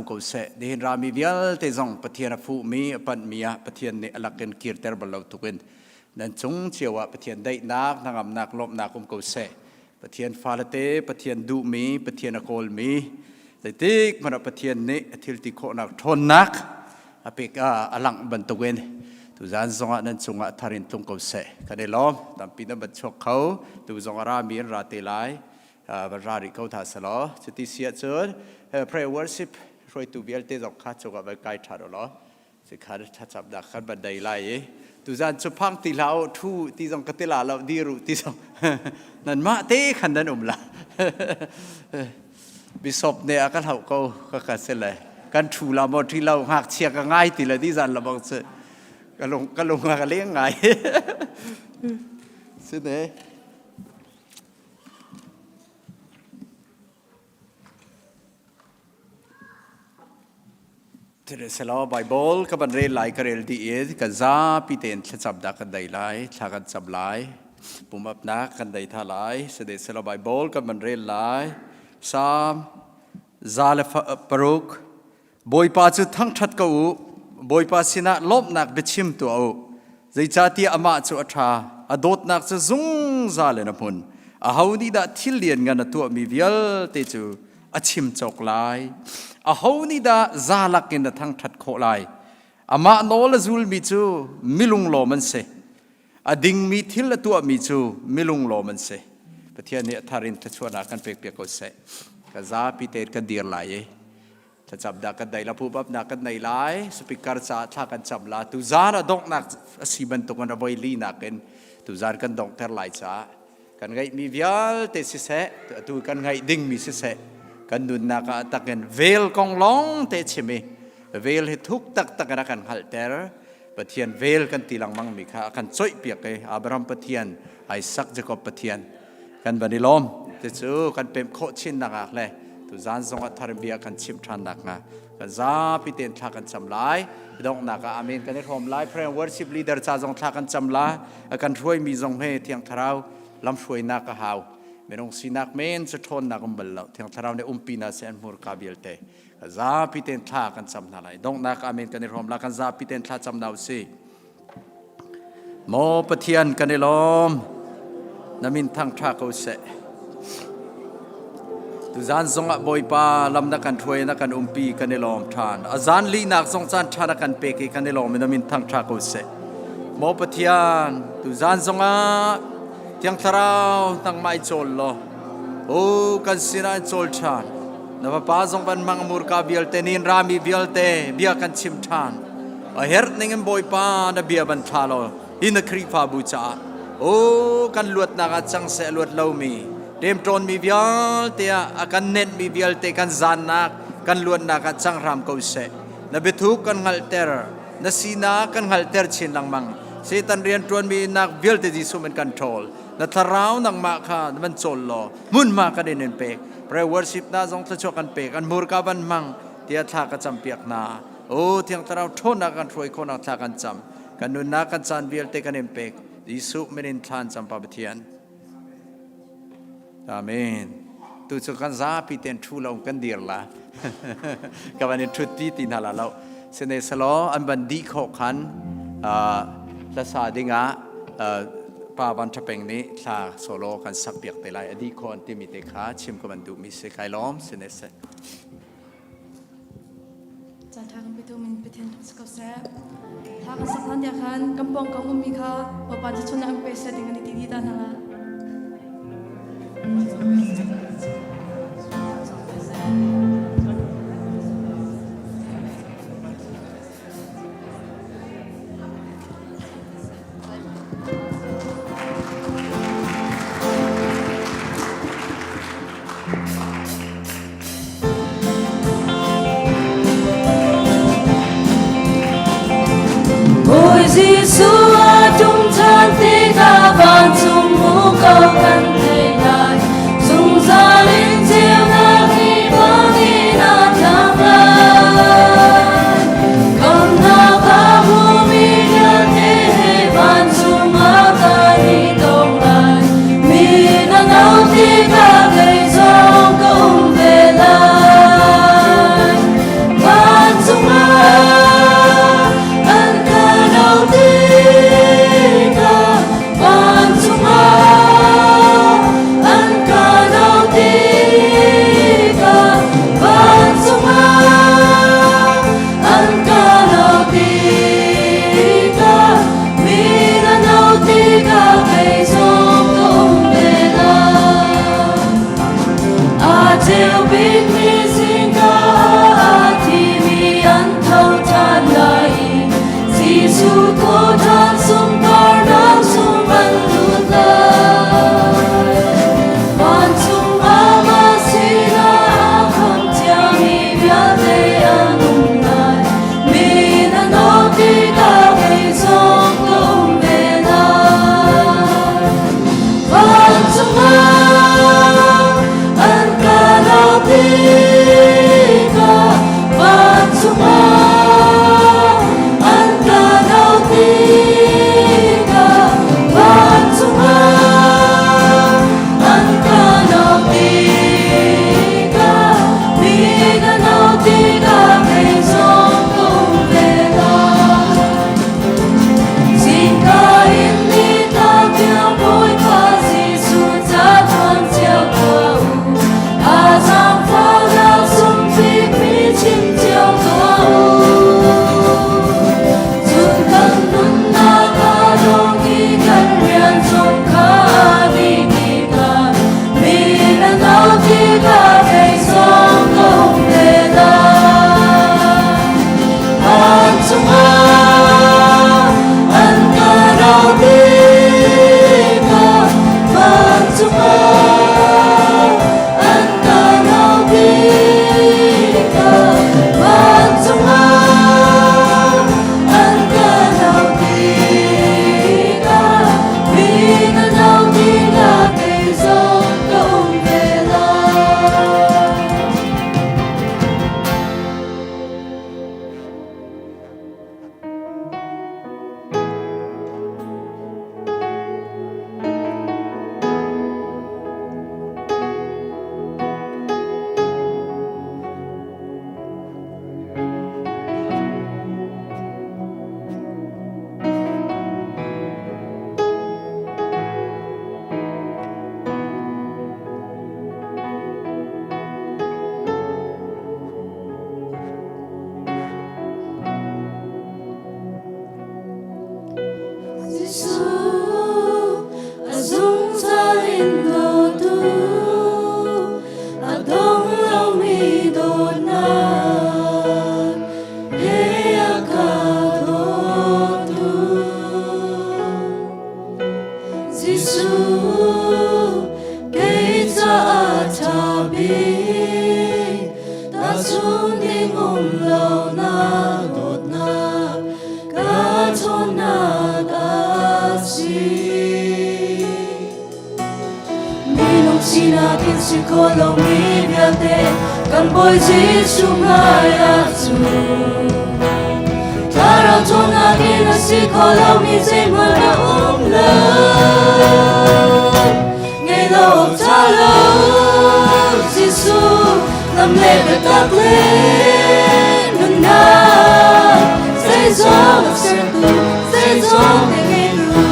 Ko seh. Nihin rami vialte zong Pathian a fuhmi, a panhmi ah Pathian nih a lakin kirter bal lo tukin nan cung cio ah Pathian daihnak, hnangamnak, lawmhnak um ko seh. Pathian fale te, Pathian duhmi, Pathian a kawlmi, zeitik hmanh ah Pathian nih a thil ti khawhnak ṭhawnnak a pek a langh bantukin tuzan zongah nan cungah thar in tlung ko seh. Kan i lawm, tampi nan van chuak kho, tu zong a rami an ra te lai. Van ra rih ko hna selaw cuti si ahcun prayer worship hruaitu vialte zong kha cungah van kai ṭhan u law cikhan thlacamnak khan van dei lai i tuzan cu phang ti hlah u ṭhu ti zong ka ti la lo dir u ti zong nanmah te khan nan um la bishop nih a ka hlauh ko ka ka si le kan ṭhu la maw ṭhi lo ngakchia ka ngai ti le ti zan la bang cu ka lung ka lung a ka leng ngai si ne. Selaw Bible ka van rel lai ka rel dih i kan zapi tein thlacam dah kan dei lai thla kan cam lai pumapnak kan dei tha lai sede selaw Bible kan van rel lai Psalm 106 Bawipa cu thangṭhat ko u Bawipa sinah lawmhnak biachim tuah u zeicahtiah amah cu a ṭha a dawtnak cu zungzal in a hmun aho nih dah thil lianngan a tuahmi vialte cu a chim cawk lai aho nih dah zalak in a thangṭhat khawh lai amah nawl a zulmi cu milunglawm an si a dingmi thil a tuahmi cu milunglawm an si Pathian nih a thar in thluachuahnak kan pekpiak ko seh ka zapi tein kan dir lai i Thlacam dah kan dai la pumapnak kan nei lai speaker caah thla kan cam la tuzan a donghnak a si bantuk in a voi li nakin tuzan kan donghter lai caah kan ngeihmi vialte siseh atu kan ngeih dingmi siseh kan nunnak ah takin vel kong lawng te chim i vel hi thuk taktak in a kan hngalhter Pathian vel kan ti lengmang mi kha a kan coih piak i Abraham Pathian Isaac Jacob Pathian kan van i lawm te cu kan pem khawh chin nak ah le tuzan zong ah thar bia kan chim ṭhan nak hnga kan zapi tein thla kan cam lai donghnak ah amen kan i hrawm lai prayer worship leader ca zong thla kan cam la kan hruai mi zong he thiang thlarau lamhruainak a hau minung sinak men cu ṭhawnnak um bal lo thiang thlarau nih umpi na se an hmurka vialte zapi tein thla kan cam hna lai donghnak amen kan i hrawm la kan zapi tein thla cam na usih Maw Pathian kan i lawm na min thangṭha ko seh Tuzan zongah Bawipa lam na kan hruai na kan umpi kan i lawm ṭhan a zan lihnak zong caan ṭha na kan pek i kan i lawm i na min thangṭha ko seh Maw Pathian tuzan zongah Thiang Thlarau nangmah i cawl law o kan sinah in cawl ṭhan na fapa zong van hmang murka vialte nin rami vialte bia kan chim ṭhan A herh ning in Bawipa na bia van thla law hi na Khrihfabu caah o kan luatnak ah cang seh luat lomi ṭemṭawnmi vialte ah a kan nenhmi vialte kan zannak kan luatnak ah cang hram ko seh na biathuk kan hngalhter na sinak kan hngalhter chin lengmang Satan rian ṭuanmi nak vialte Jesuh min kan ṭhawl na thlarau nangmah kha van cawl law hmunhma kan in in pek prayer worship na zong thluachuah kan pek an hmurka van hmang tiah thla ka campiak hna O Thiang Thlarau ṭhawnnak kan hruai khawhnak thla kan cam. Kan nunnak kan caan vialte kan in pek. Jesuh min in thla an cam Pa Pathian. Amen. Tu cu kan zapi ten ṭhu lo kan dir la. Ka van in ṭhut ti ti hna la lo. Sine salo an van di khawh khan hlasa dingah pa van ṭhapeng nih thla solo kan sak piak te lai. A di khawh an timi te kha chim ka van duhmi si kai lawm sine se. Caanṭha kan petu min Pathian thang si ko seh. Thla kan sak hlan tiah khan kan pawngkam ummi kha Bawipa thluachuahnak an pe seh ding kan i ti dih ta hna la. Bawi Jesuh a ṭum ṭhan tikah vancung muko kan thei lai. Zungzal in ceunak hi bangin a tlang lai. Kamnak a hmumi vialte he vancung ah kan i tong lai. Mi na no tikah kei zong ka um ve lai. ding um lo na dawtnak ka ṭhawnnak a si. Minung sinak in si kho lomi vialte kan Bawi Jesuh hmaiah cun Thlarau ṭhawnnak in a si kho lomi zeihmanh a um lo. Ngei lo awk ṭha lo Jesuh lam le biatak le nunnak zeizong a sertu zeizong te ngeitu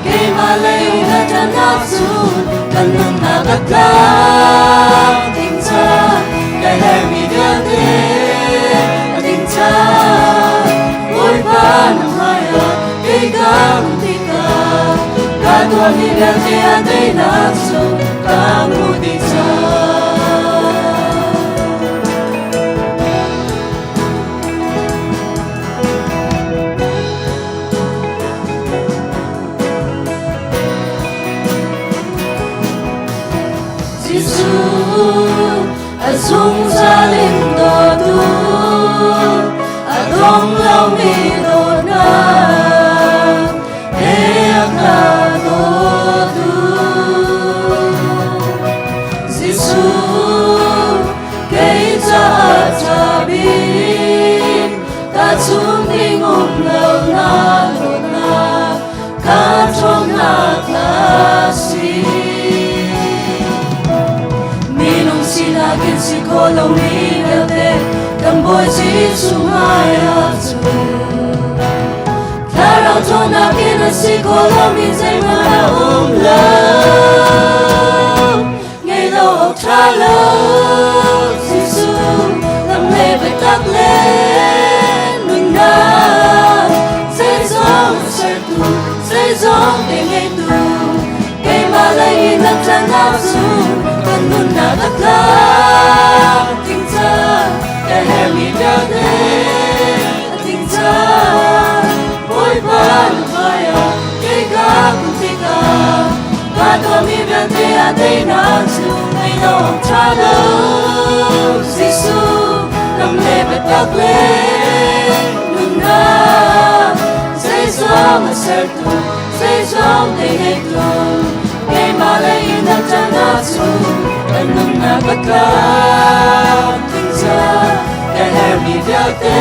keimah lei na ṭannak cu kan nunnak a tlak ding ca ka herhmi vialte a ding ca Bawipa na hmaiah kei ka um tikah ka tuahmi vialte a teinak cu ka hmuh dih cang. Jesuh a zungzal in dawtu a dong lomi dawtnak he a ka dawtu Jesuh kei caah ṭha bik tahchun ding um lo na dawtnak ka ṭhawnnak a si. Minung sinak in si kho lomi vialte kan Bawi Jesuh hmaiah cun Thlarau ṭhawnnak in a si kho lomi zeihmanh a um lo. Ngei lo awk ṭha lo Jesuh lam le biatak le nunnak zeizong a sertu zeizong te ngeitu keimah lei in a ṭannak cu kan nunnak a tlak ding cang ka herhmi vialte a tling cang Bawipa na hmaiah kei ka kun tikah ka tuahmi vialte a teinak cu ngei lo awk ṭha lo Jesuh lam le biatak le nunnak zeizong a sertu zeizong te ngeitu keimah lei in a ṭannak cu kan nunnak a tlam tling cang ka herhmi vialte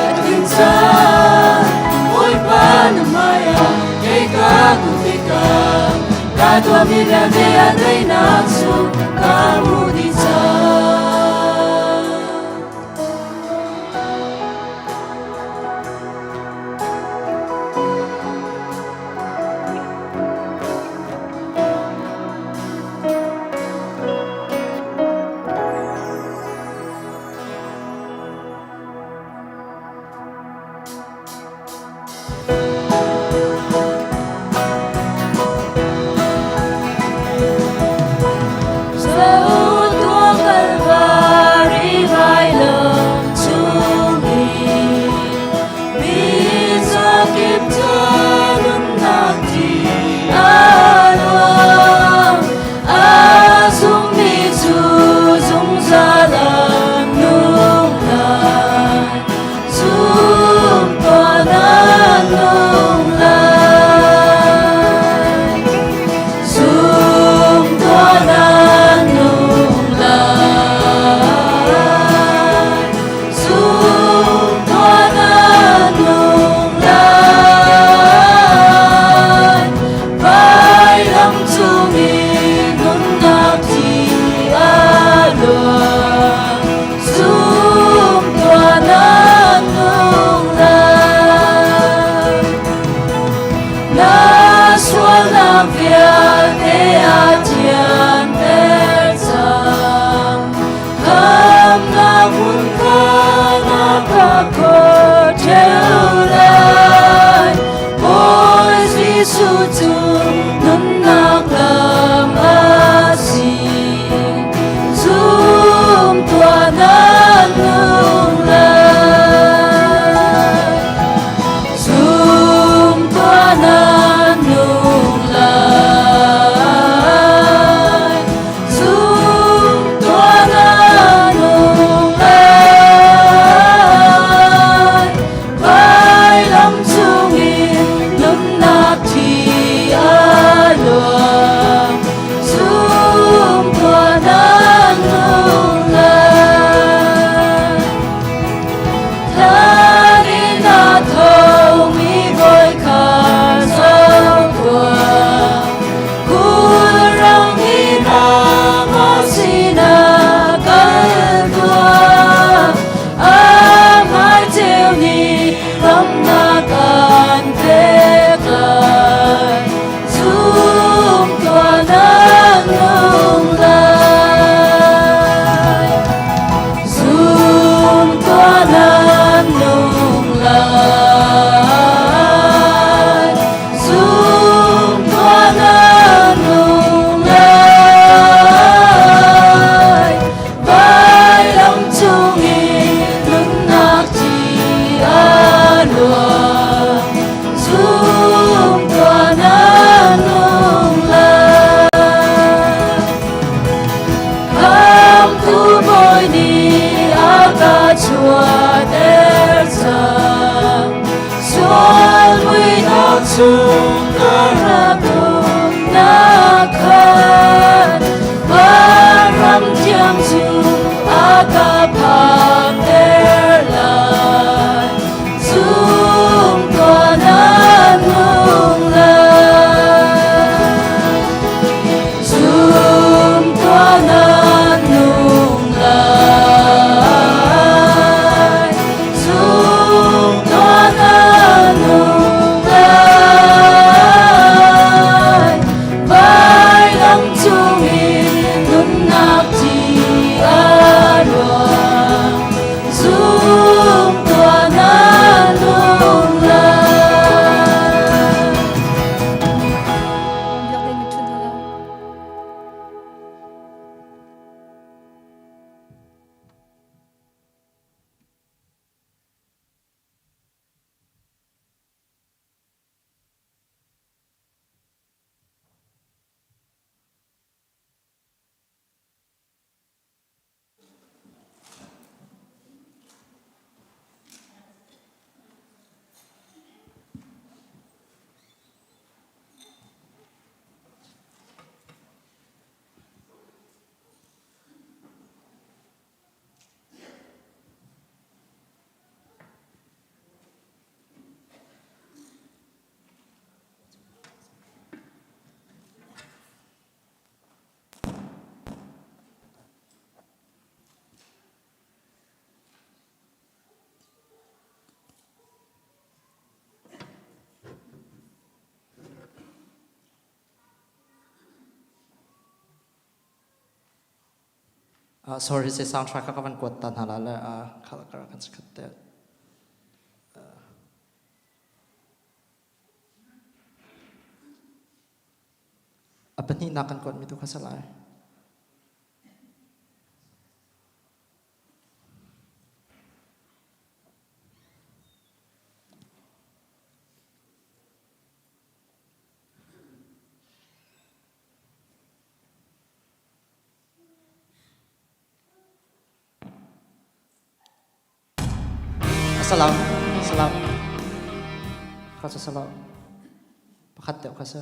a tling cang Bawipa na hmaiah kei ka kun tikah ka tuahmi vialte a teinak cu ka hmuh dih cang. chung ka rak umnak khan vanram thiang cu a ka phakter lai. Zum tuah na nung lai. Zum tuah na nung lai. Zum tuah na nung lai. Vailam cungin nunnak thi a luang. Zum tuah na nung lai. Biak ding mi ṭhun hna lo. Sorry se soundtrack kha ka van kuat ta hna la le kha ka kan khat te. A pahnihnak kan kuatmi tu kha si lai. Salam, salam. Kha sa salam. Pakhat deuh kha sa.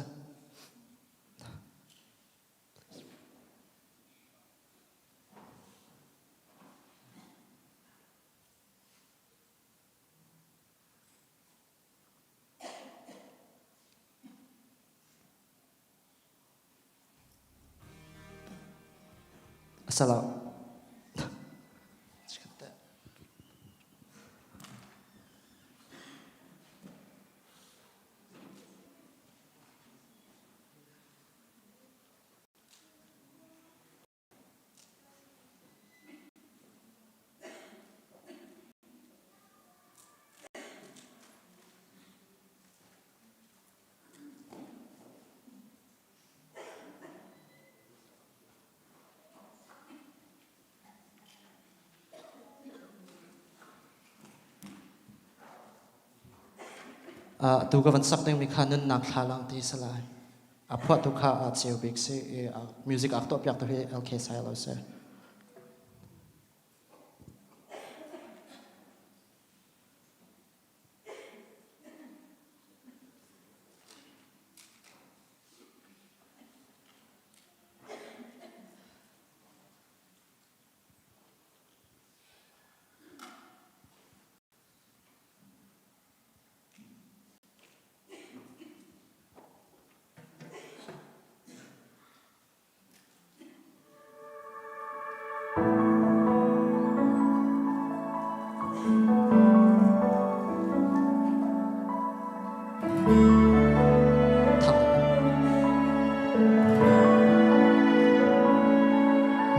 A si lo. Tu ka van sak dingmi kha nunnak thlalang ti si lai. A phuahtu kha aa ceu bik si i music aa tuahpiak tu hi LK Silo si.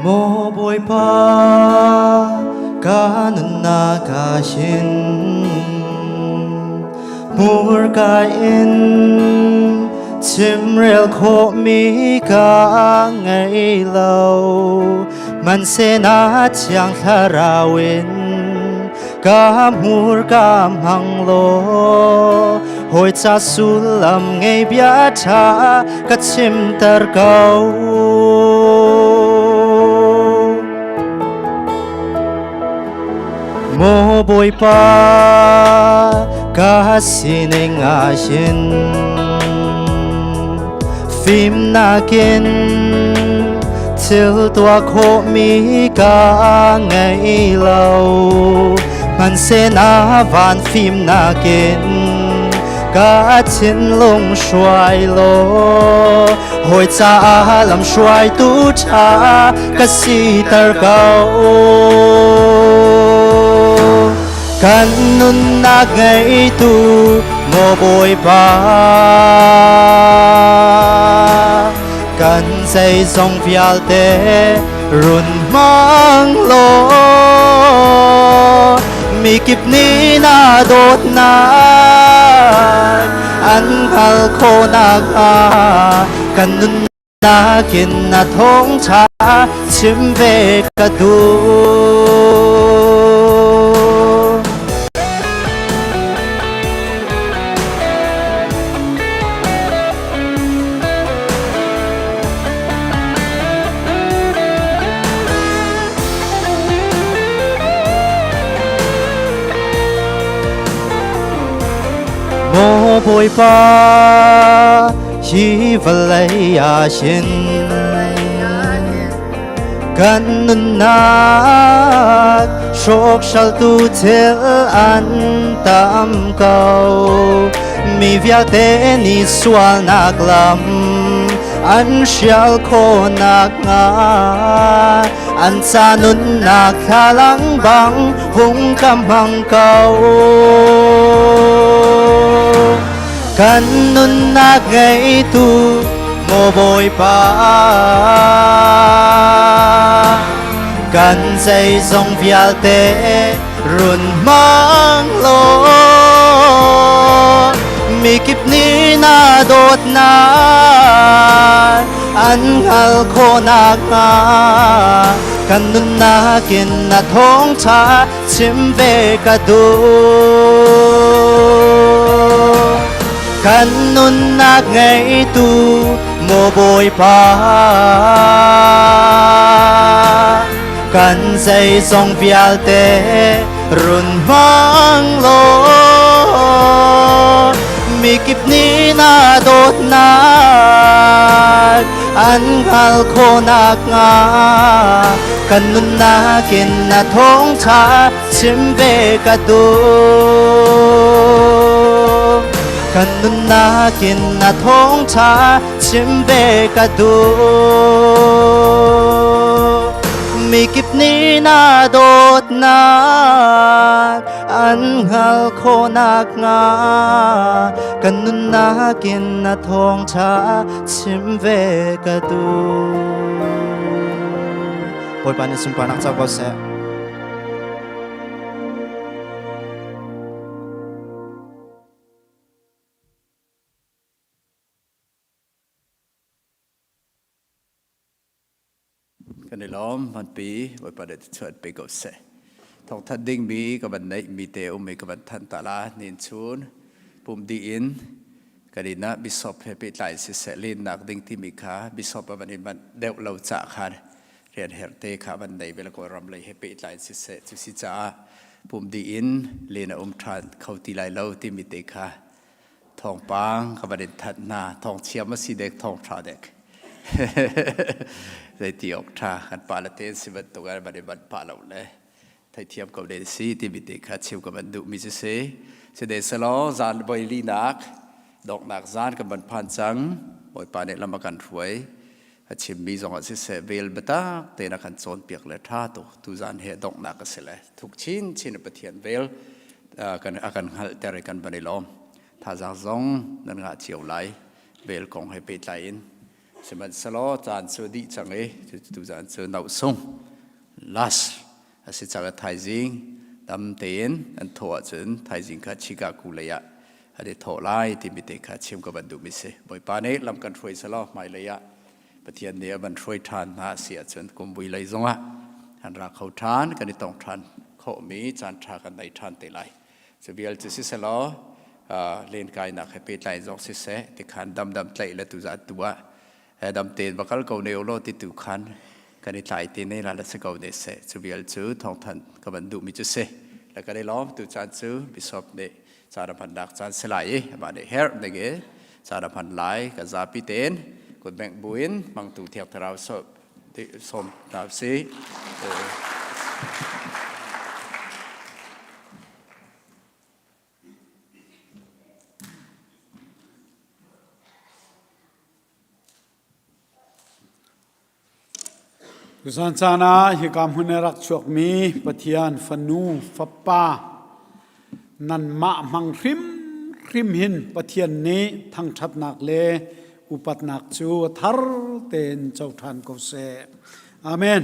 Maw Bawipa, ka nunnak ah hin hmurka in chimrel khawhmi ka ngei lo. Hmanhseh Thiang Thlarau in ka hmurka hmang law hawi ca sullam ngei bia ṭha ka chimter ko. Maw Bawipa, ka sining ah hin Fimnak in thil tuah khawhmi ka ngei lo. Hmanhseh na van fimnak in ka thinlung hruai law hawi caah lamhruaitu ṭha ka siter ko. Kan nunnak ngeitu maw Bawipa, kan zeizong vialte run hmang law mikip nih na dawtnak an hngal khawh nakhnga kan nunnak Nakin na thawngṭha chim ve ka duh. Maw Bawipa, hi vawlei ah hin kan nunnak hrawkhraltu thil an tam ko. Mi vialte nih sualnak lam an hrial khawh nakhnga an ca nunnak thlalang bang hung ka hmang ko. Kan nunnak ngeitu maw Bawipa, kan zeizong vialte run hmang law mikip nih na dawtnak an hngal khawh nakhnga kan nunnak in na thawngṭha chim ve ka duh. Kan nunnak ngeitu maw Bawipa, kan zeizong vialte run hmang law mikip nih na dawtnak an hngal khawh nakhnga kan nunnak in na thawngṭha chim ve ka duh. Kan nunnak in na thawngṭha chim ve ka duh. Mikip nih na dawtnak an hngal khawh nakhnga kan nunnak in na thawngṭha chim ve ka duh. Bawipa nih sunparnak co ko seh. Kan i lawm manpi Bawipa nih chuan pe ko seh. Thawngthat dingmi ka van neih mi te um i ka van thanh ta la nin chun pum dih in kan inn ah bishop he pehtlai siseh lennak ding timi kha bishop a van in manh deuh lo ca khan rian herh te kha van nei ve la Kawlram lei he pehtlai siseh cu si caah pum dih in len a um ṭhan kho ti lai lo timi te kha thawngpang ka van in thanh hna. Thawng chiam a si dek, thawng ṭha dek, zeiti awk ṭha kan pa le te si bantuk ah van in van pah lo le theithiam ko den si timi te kha chim ka van duhmi cu si. Side selaw zan voi linak donghnak zan kan van phan cang. Bawipa nih lam a kan hruai, a chimmi zong ah siseh vel biatak tein a kan cawnpiak le ṭha tuk. Tu zan he donghnak a si le thuk chin chin Pathian vel kan a kan hngalhter i kan van i lawm. Thazaang zong nan ngah cio lai vel kong he pehtlai in. Sihmanhsehlaw caan cu dih cang i tu zan cu nauh sung last a si cang. Thaizing dam tein an thawh ahcun thaizing kha Chicago lei ah an i thawh lai timi te kha chim ka van duhmi si. Bawipa nih lam kan hruai selaw hmailei ah Pathian nih a van hruai ṭhan hna a si ahcun kumvui lei zongah an ra kho ṭhan, kan i tong ṭhan khawhmi caan ṭha kan nei ṭhan te lai. Cu vial cu siselaw lenkainak he pehtlai zong siseh tikhan damdam tlaih le tuzat tu ah dam tein va kal ko ne ulaw ti tu khan kan i tlai te ne la la si ko ne seh. Cu vial cu thawngthanh ka van duhmi cu si le kan i lawm. Tu caan cu bishop nih caan a hmannak caan si lai i amah nih herh ning i caan a hman lai. Kan zapi tein. Kutbengh buin hmangtu Thiang Thlarau sawm hna usih. Tuzan caan ah hika hmun i rak chuakmi Pathian fanu fapa nanmah hmang hrimhrim hin Pathian nih thangṭhatnak le upatnak cu a thar tein co ṭhan ko seh. Amen.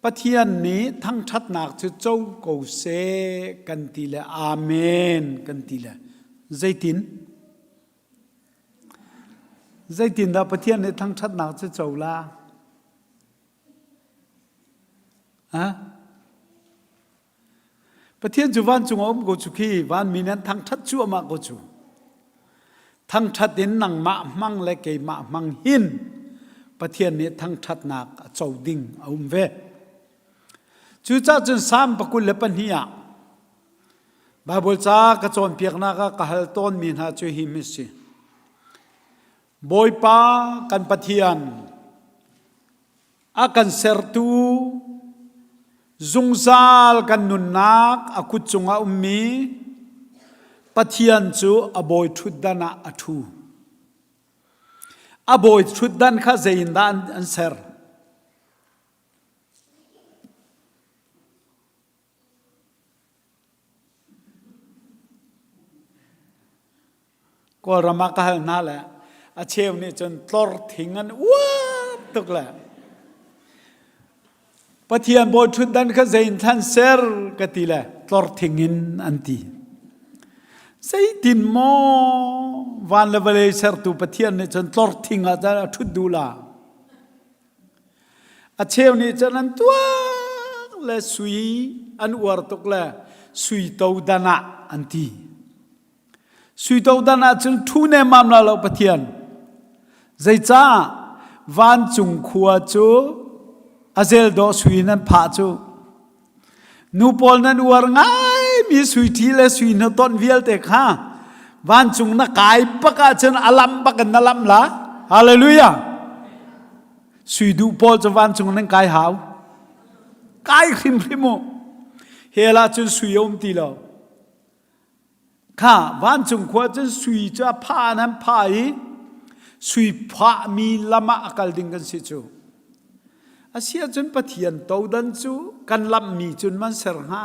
Pathian nih thangṭhatnak cu co ko seh kan ti le Amen kan ti le zeitin? Zeitindah Pathian nih thangṭhatnak cu co la? Ha? Pathian cu vancung a um ko cu khi vanmi nih an thangṭhat cuahmah ko cu. Thangṭhat in nangmah hmang le keimah hmang hin Pathian nih thangṭhatnak a co ding a um ve. Cucaah cun Salm 22 ah Baibal ca ka cawnpiaknak ah ka hal tawnmi hna cu hi a si. Bawipa kan Pathian, a kan sertu, zungzal kan nunnak a kut cungah ummi Pathian cu a bawi ṭhutdan ah a ṭhu. A bawi ṭhutdan kha zei in dah an ser? Kawlram ah ka hal hna le a cheu nih cun tlor thing an uar tuk le Pathian bawi ṭhutdan kha zei in thlan ser ka ti le tlor thing in an ti. Zeitin maw van le vawlei sertu Pathian nih cun tlor thing ah a ṭhut duh la? A cheu nih cun an tuak le sui an uar tuk le sui todan ah an ti. Sui todan ah cun ṭhu nemmam la lo Pathian. Zeicah vancung khua cu a zel dawh sui in an phah cu. Nu pawl nan uar ngaimi sui ṭhi le sui hnatonh vialte kha vancung na kai bak ahcun a lamh bak in na lamh la. Hallelujah! Sui duh pawl cu vancung nan kai hau. Kai hrimhrim u. Hell ah cun sui a um ti lo. Kha vancung khua cun sui cu a phah in an phah i sui phahmi lam ah a kal ding kan si cu. A si ahcun Pathian todan cu kan lamhmi cun man ser hnga?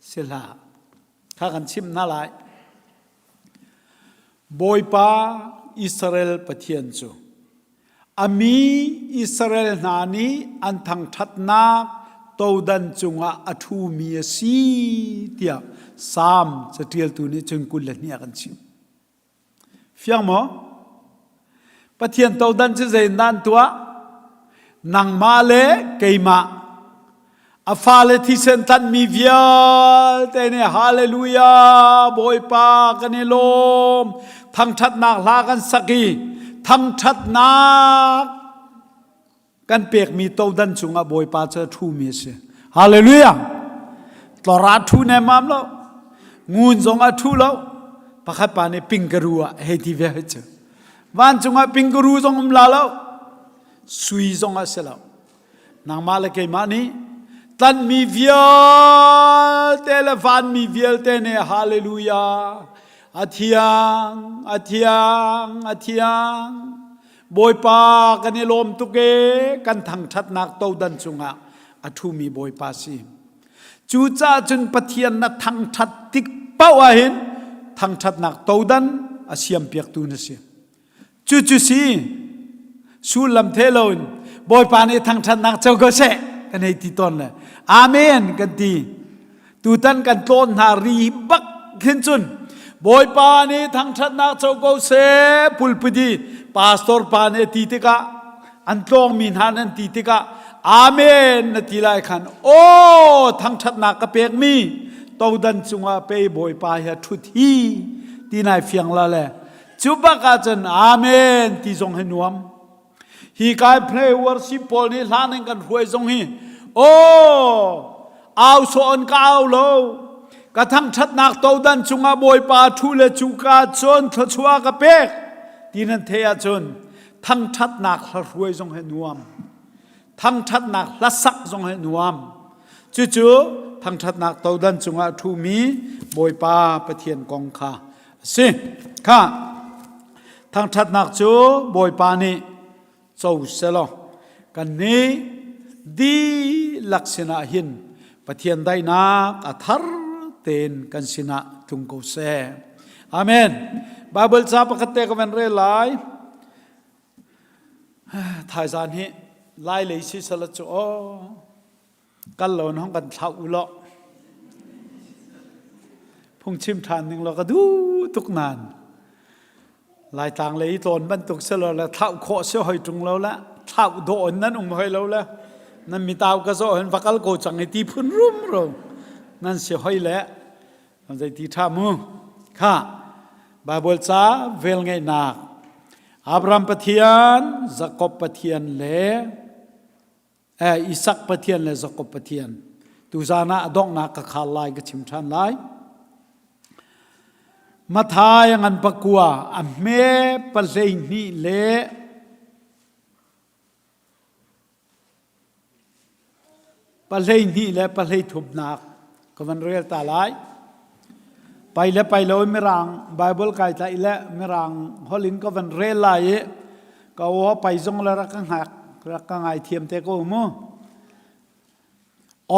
Si hlah. Kha kan chimh hna lai. Bawipa Israel Pathian cu A mi Israel hna nih an thangṭhatnak todan cungah a ṭhumi a si tiah Salm caṭialtu nih cun 22 a kan chimh. Fiang maw? Pathian todan cu zeitindah an tuah? Nangmah le keimah A fale thisen tlanhmi vialte nih Hallelujah Bawipa kan i lawm thangṭhatnak hla kan sak i thangṭhatnak kan pekmi todan cungah Bawipa cu a ṭhumi a si. Hallelujah! Tlor ah ṭhu nemmam lo, ngun zong a ṭhu lo. Pakhat pa nih pingkaru ah hei ti ve hoi cu. Vancung ah pingkaru zong um la lo, sui zong a si lo. Nangmah le keimah nih tlanhmi vialte le vanmi vialte nih hallelujah a thiang a thiang a thiang Bawipa kan i lawm tuk e kan thangṭhatnak todan cungah a ṭhumi Bawipa si. Cucaah cun Pathian na thangṭhat tik paoh ahhin thangṭhatnak todan a siampiaktu na si. Cucu si sullam the loin Bawipa nih thangṭhatnak co ko seh kan hei ti tawn le Amen kan ti. Tutan kan tlawn hna ri bak khin cun Bawipa nih thangṭhatnak co ko seh pulpit i pastor pa nih a ti tikah an tlawngmi hna nan ti tikah Amen na ti lai khan aw thangṭhatnak ka pekmi todan cungah pei Bawipa hi a ṭhut hi ti nai fiang la le Cu bak ahcun Amen ti zong hi nuam. Hi kai play worship pawl nih hla ning kan hruai zong hi aw au sawh an ka au lo. Ka thangṭhatnak todan cungah Bawipa ṭhu le cuka cun thluachuah ka pek ti nan theih ahcun thangṭhatnak hlahruai zong hi nuam. Thangṭhatnak hlasak zong hi nuam. Cucu thangṭhatnak todan cungah a ṭhumi Bawipa Pathian kong kha a si. Kha thangṭhatnak cu Bawipa nih co selaw kannih dihlak sinah hin Pathian daihnak a thar tein kan sinah tlung ko seh. Amen. Bible ca pakhat te ka van rel lai. Thaizan hi lai lei si sala cu aw kal lo hong kan thlau u law phungchim ṭhan ning law ka duh tuk nan Laitlang lei tlawn bantuk si lo le thlauh khawh si hoi ṭung lo le thlauh dawh in nan um hoi lo le nan mitau ka zawh hin va kal ko cang i ti phun rumro nan si hoi le zei ti ṭha mu kha Bible ca velngeihnak Abraham Pathian Jakob Pathian le Isak Pathian le Jakob Pathian tuzan ah a donghnak ka khar lai ka chim ṭhan lai Mathai ngan pakua a hme pahlei hnih le pahlei hnih le pahlei thumnak ka van rel ta lai pai le pai lo mirang Bible kai tlaih le mirang holh in ka van rel lai i ka aw pai zong le rak ka hngak rak ka ngai thiam te ko mu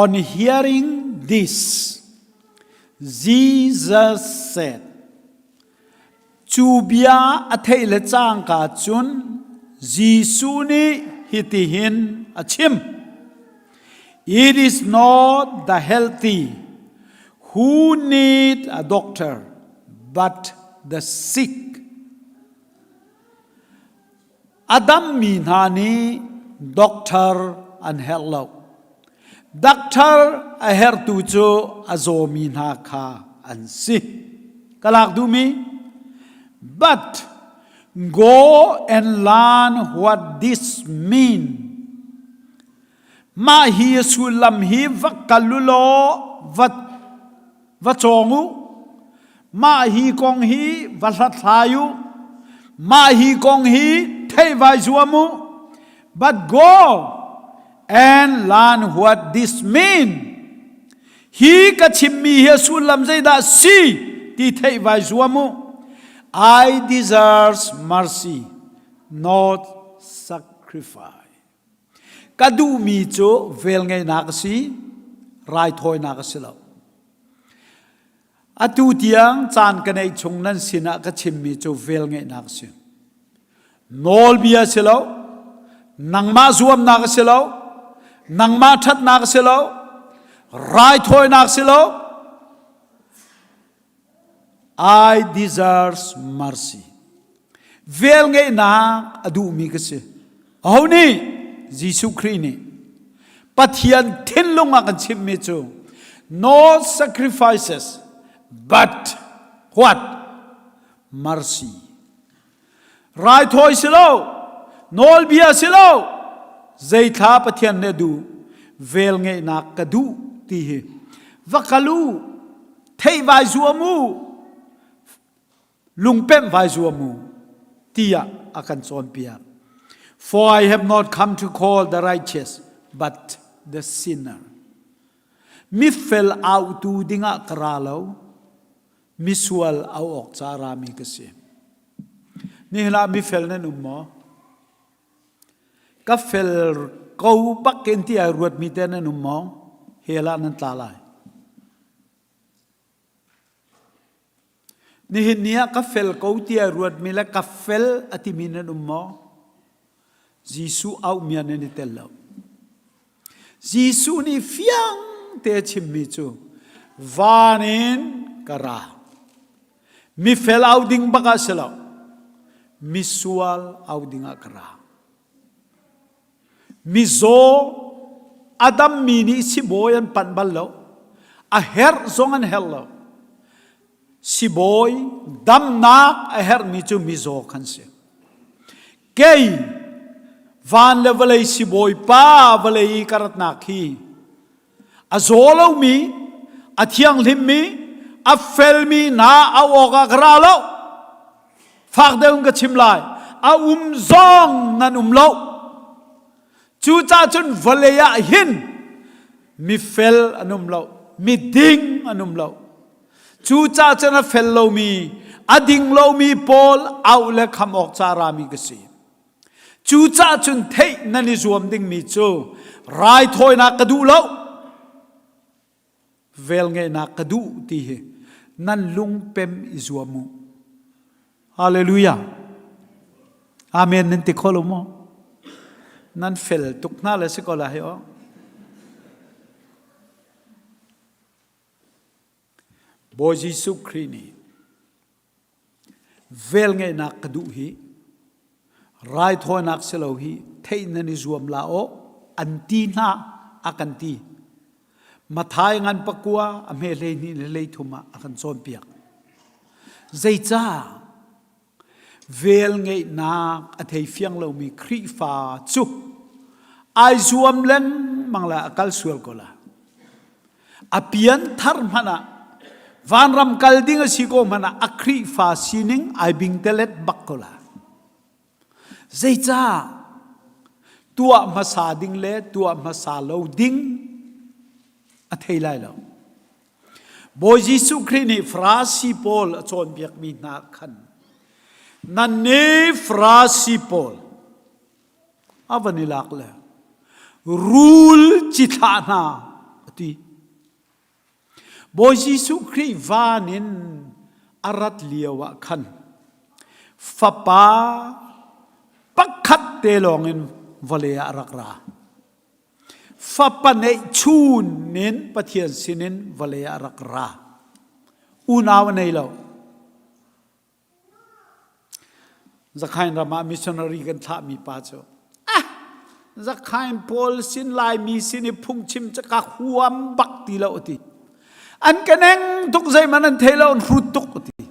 On hearing this Jesus said Cu bia a theih le cangka cun Jesuh nih hitihin a chim. It is not the healthy who need a doctor, but the sick. A dammi hna nih doctor an herh lo. Doctor a herhtu cu a zawmi hna kha an si. Ka lak duhmi? But go and learn what this mean. Mah hi sullam hi va kal u law va va cawng u. Mah hi kong hi va hlathlai u. Mah hi kong hi thei vai zuam u. But go and learn what this mean. Hi ka chimmi hi a sullam zeidah si ti theih vai zuam u. I deserve mercy, not sacrifice. Ka duhmi cu velngeihnak a si, raithawinak a si lo. Atu tiang caan ka neih chung nan sinah ka chimmi cu velngeihnak a si. Nawlbia a si lo, nangmah zuamnak a si lo, nangmah ṭhatnak a si lo, raithawinak a si lo. I deserve mercy. Velngeihnak a duhmi ka si. Aho nih? Jesuh Khrih nih. Pathian thinlung ah kan chimmi cu no sacrifices but what? Mercy. Raithawi si lo, nawlbia si lo, zeithla Pathian nih a duh, velngeihnak ka duh ti hi. Va kal u, theih vai zuam u, lungpemh vai zuam u tiah a kan cawnpiak. For I have not come to call the righteous, but the sinner. Mifel autu dingah ka ra lo, misual au awk ca rami ka si. Nihin ah mifel nan um maw? Ka fel ko bak in ti ai ruatmi te nan um maw? Hell ah nan tla lai. Nihin ni ah ka fel ko ti ai ruatmi le ka fel a timi nan um maw? Jesuh auhmi ah nan i tel lo. Jesuh nih fiang te a chimmi cu van in ka ra. Mifel au ding bak ah si lo. Misual au ding ah ka ra. Mizaw a dammi nih sibawi an panh bal lo. A herh zong an herh lo. Sibawi damnak a herhmi cu mizaw khan si. Kei van le vawlei sibawi pa vawlei i ka ratnak hi a zaw lomi, a thianghlimmi, A felmi hna auh awkah ka ra lo. Fak deuh in ka chim lai. A um zong nan um lo. Cucaah cun vawlei ah hin mifel an um lo, miding an um lo. Cucaah cun a fel lomi, a ding lomi pawl auh le kham awk ca rami ka si. Cucaah cun theih nan i zuam dingmi cu raithawinak ka duh lo, velngeihnak ka duh ti hi nan lungpem i zuam u. Hallelujah. Amen nan ti kho lo maw? Nan fel tuk hna le si ko la hi aw. Bawi Jesuh Khrih nih Velngeihnak ka duh hi raithawinak si lo hi theih nan i zuam la aw an ti hna a kan ti. Mathai ngan pakua a hme 12 le 13 ah a kan cawnpiak. Zeicah velngeihnak a thei fiang lomi Khrihfa cu ai zuam lengmang la a kal sual ko la. A pianthar hmanh ah vanram kal ding a si ko hmanh ah a Khrihfa sining ai bingtelet bak ko la. Zeicah tuah hmasa ding le tuah hmasa lo ding a thei lai lo. Bawi Jesuh Khrih nih Farasi pawl a cawnpiakmi hna khan nannih Farasi pawl a van i lak le rul cithlah hna a ti. Bawi Jesuh Khrih van in a rat lio ah khan fapa pakhat te lawng in vawlei ah a rak ra. Fapa neihchun in Pathian sinin vawlei ah a rak ra. Unau a nei lo. Zakhain ram ah missionary kan thlahmi pa cu ah Zakhain pawl sin Laimi sin i phungchim cu ka huam bak ti lo ti. An ka neng tuk zeihmanh an thei lo an hrut tuk ti.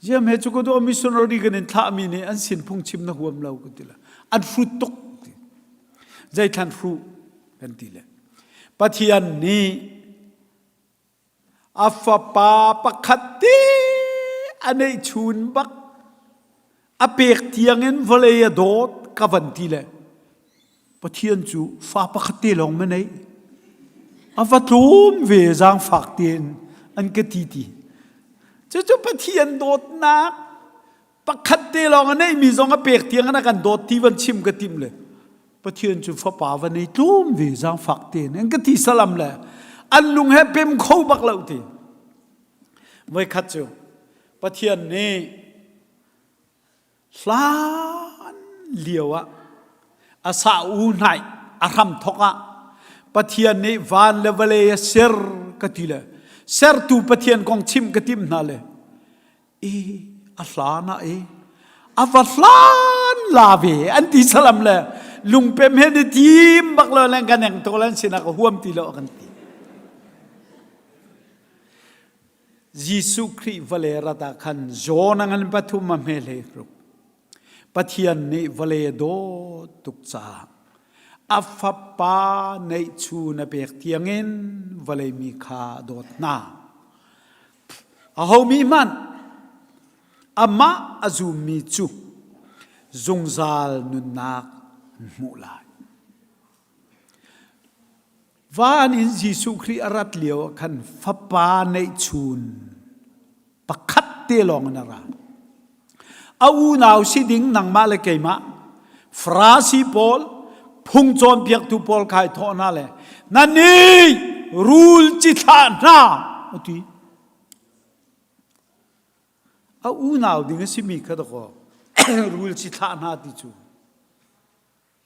Ziam he cu ka do missionary kan in thlahmi nih an sin phungchim na huam lo ka ti la. An hrut tuk ti. Zeithlan hruh kan ti le. Pathian nih A fapa pakhat te a neihchun bak a pek tiangin vawlei a dawt ka van ti le Pathian cu fa pakhat te lawng ma neih a va tlawm ve zaangfak tein an ka ti ti cucu Pathian dawtnak pakhat te lawng a neihmi zong a pek tiang in a kan dawt ti van chim ka tim le Pathian cu fapa va nei tlum ve zaangfak tein an ka ti salam le an lung he pem kho bak lo ti voikhat cu Pathian nih hlan lio ah a sa u hnai a hram thok ah Pathian nih van le vawlei a ser ka ti le sertu Pathian kong chim ka tim hna le i a hlan ah i a va hlan la ve an ti salam le lungpem he ni tim bak lo le kan eng to lan sinah ka huam ti lo kan ti Jesuh Khrih vale rata khan John ngan pathum a hme hlei ruk Pathian nih vawlei a dawt tuk caah a fapa neihchun a pek tiangin vawlei mi kha a dawt hna. Ahomi hmanh amah a zummi cu zungzal nunnak an hmuh lai. Van in Jesuh Khrih a rat lio ah khan fapa neihchun pakhat te lawng in a ra. A unau si ding nangmah le keimah Farasi pawl phung cawnpiaktu pawl khai thawh hna le nannih rul cithlah hna a ti. A unau ding a simi kha dakaw rul cithlah hna ti cu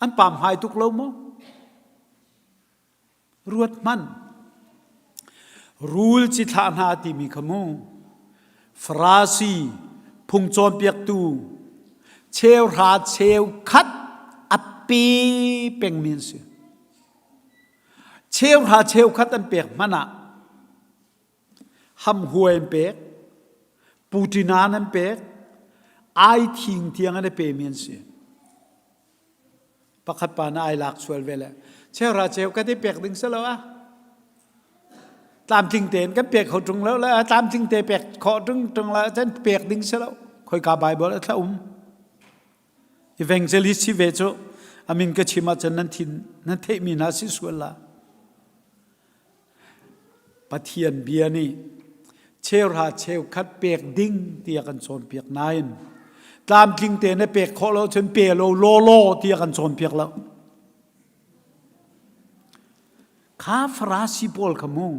An pamhmai tuk lo maw? Ruat hmanh. Rul cithlah hna timi kha mu. Farasi phung cawnpiaktu cheuhra cheukhat a pe pengmi an si. Cheuhra cheukhat an pek hmanh ah hamhuai an pek, puṭinan an pek, aithing tiang an i pemi an si. Pakhat pa na ai lak sual ve le cheuhra cheu ka ti pek ding si lo ah. Tlamtling tein kan pek kho ṭung lo le tlamtling te pek khawh ṭung ṭung lo cun pek ding si lo. Khoika Bible a thla um. Evangelist si ve cu amin ka chim ahcun nan thin nan theihmi hna si sual la. Pathian bia nih cheuhra cheukhat pek ding tiah kan cawnpiak nain tlamtling te na pek khawh lo cun pe lo lawlaw tiah kan cawnpiak lo. Kha Farasi pawl kha mu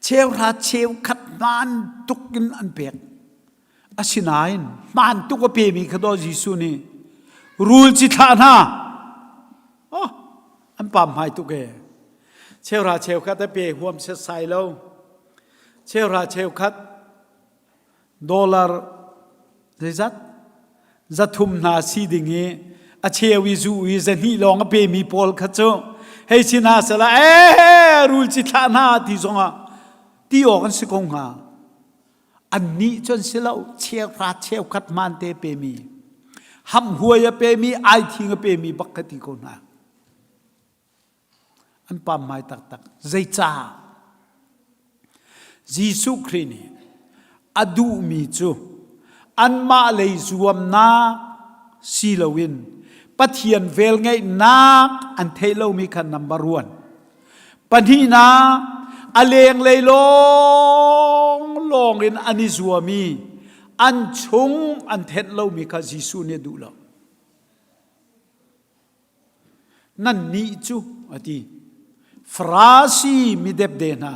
cheuhra cheukhat hmaan tuk in an pek. Asinain hmaan tuk a pemi kha daw Jesuh nih rul ci thlah hna. Oh, an pam hmai tuk ee. Cheuhra cheukhat a pe huam setsai lo. Cheuhra cheukhat dollar zeizat zathum hna si ding i a cheu i zu i zahnih lawng a pemi pawl kha cu hei si hna sela ee rul ci thlah hna ti zongah ti awk an si ko hnga. Annih cu an si lo, cheuhra cheukhat hmaante pemi, hamhuai a pemi, aithing a pemi bak ka ti ko hna. An pamhmai taktak. Zeicah? Jesuh Khrih nih a duhmi cu anmah lei zuamnak si loin Pathian velngeihnak an theih lomi kha number one. Pahnihnak, a lenglei lawnglawng in an i zuam i an chung an thenh lomi kha Jesuh nih a duh lo. Nannih cu a ti, Farasi mi depde hna,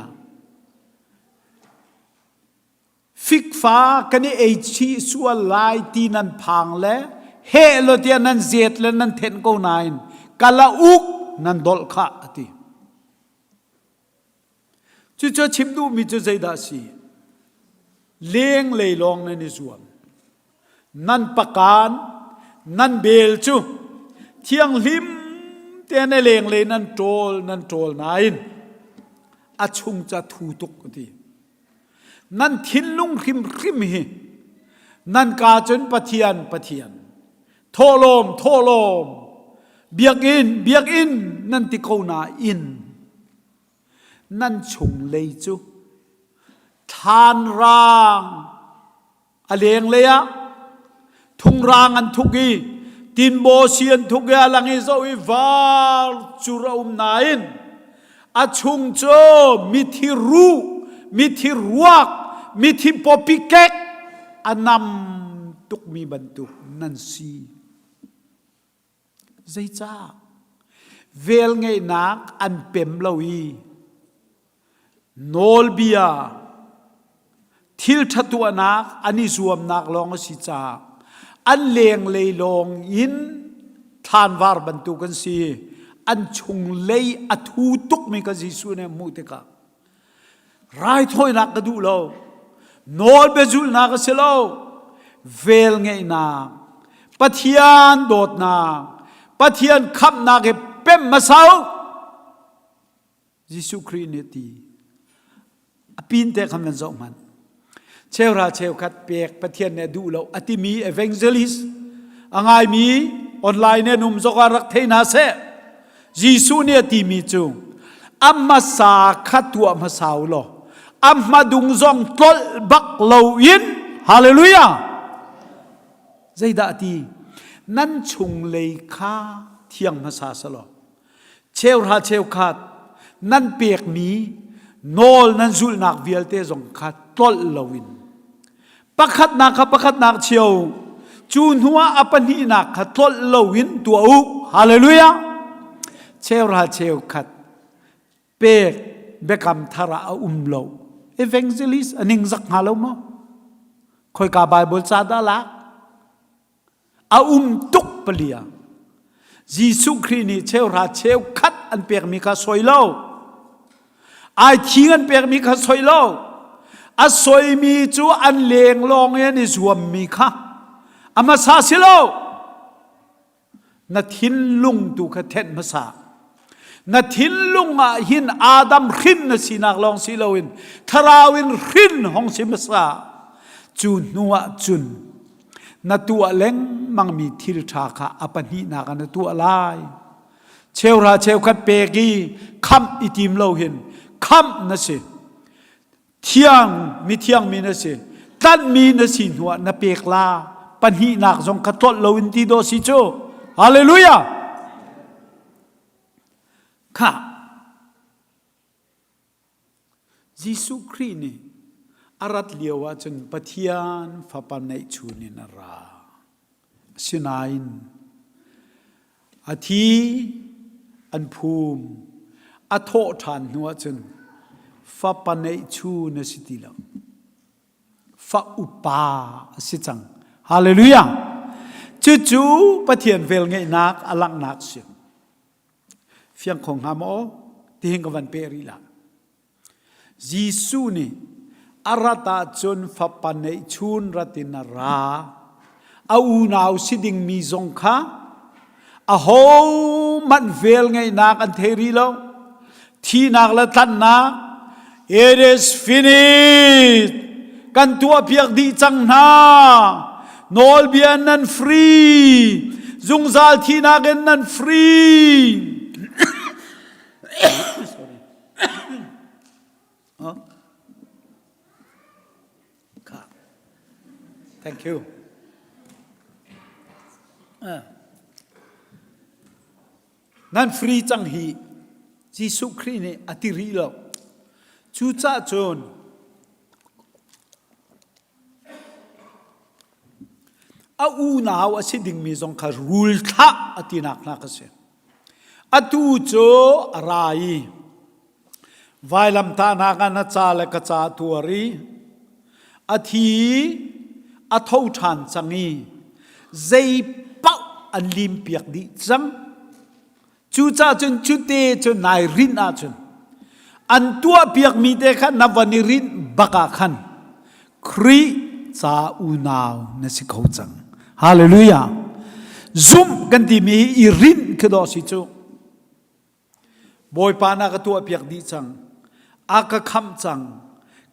Fikfa kan i ei chih sual lai ti nan phang le heh lo tiah nan zet le nan thenh ko nain kalauk nan dolh khah a ti. Cucu chim duhmi cu zeidah a si? Lenglei lawng nan i zuam. Nan pakan, nan bel cu thianghlim tein a lenglei nan ṭawl nan ṭawl nain a chung ca thu tuk a ti. Nan thinlung hrimhrim hi nan ka cun Pathian Pathian thawhlawm thawhlawm biakinn biakinn nan ti ko nain nan chunglei cu thlanraang A lenglei ah thungrang an thuk i tinbaw si an thuk i a lang i zoh i var cur a um nain a chung cu mithi ruh, mithi ruak, mithi pawpi kek a nam tukmi bantuk nan si. Zeicah? Velngeihnak an pem lo i nawlbia thil ṭha tuahnak an i zuamnak lawng a si caah an lenglei lawng in thlanvar bantuk an si. An chunglei a thu tukmi kha Jesuh nih a hmuh tikah Raithawinak ka duh lo. Nawlbia zulhnak a si lo. Velngeihnak, Pathian dawtnak, Pathian khamhnak hi pem hmasa u. Jesuh Khrih nih a ti. A pin te khan van zoh hmanh. Cheuhra cheukhat pek Pathian nih a duh lo a timi evangelist a ngaimi online in um zong ah rak thei hna seh. Jesuh nih a timi cu a hmasa kha tuah hmasa u law a hmadung zong tlolh bak loin hallelujah zeidah a ti nan chunglei kha thiang hmasa selaw cheuhra cheukhat nan pekmi nawl nan zulhnak vialte zong kha tlolh loin pakhatnak kha pakhatnak chio cu hnuah a pahnihnak kha tlolh loin tuah u hallelujah cheuhra cheukhat pek biakam thar ah a um lo evangelist a ningzak hnga lo maw khoika bible ca dah lak A um tuk palia. Jesuh Khrih nih cheuhra cheukhat an pekmi kha soi lo. Ai thing an pekmi kha soi lo. A soimi cu an leng lawng i an i zuammi kha a hmasa si lo. Na thinlung tu kha thenh hmasa. Na thinlung ah hin Adam hrin na sinak lawng si loin thlarau in hrin hong si hmasa. Cu hnu ah cun na tuah lengmangmi thil ṭha kha a pahnihnak ah na tuah lai. Cheuhra cheukhat pek i khamh i tim lo hin khamh na si. Thiang, mithiang mi na si. Tlanhmi na si hnuah na pek la. Pahnihnak zong kha tlolh loin ti dawh si cu. Hallelujah! Khah. Jesuh Khrih nih a rat lio ahcun Pathian Fapa neihchun in a ra. Asinain a thi an phum, a thawh ṭhan hnu ahcun fapa neihchun a si ti lo. Fa upa a si cang. Hallelujah! Cucu Pathian velngeihnak a langhnak si. Fiang kho hnga maw? Tihin ka van peh rih la. Jesuh nih a rat ahcun fapa neihchun rat in a ra. A unau si dingmi zong kha ahohmanh velngeihnak an thei rih lo. Thihnak le tlanhnak, it is finished. Kan tuahpiak dih cang hna. Nawlbia nan free. Zungzal thihnak in nan free. Sorry. Huh? Thank you. Uh. Nan free cang hi Jesuh Khrih nih a ti rih lo. Cucah cun a unau a si dingmi zong kha rul thlah a tinak hna ka si. Atu cu a ra i vailamtahnak ah na ca le ka ca tuar i a thi a tho ṭhan cang i zei paoh an limpiak dih cang. Cucaah cun cute cu nai rinh ahcun an tuahpiakmi te kha na van i rinh bak ah khan Khrih ca unau na si kho cang. Hallelujah. Zumh kan timi hi i rinh khi dawh si cu. Bawipa na ka tuahpiak dih cang. A ka khamh cang.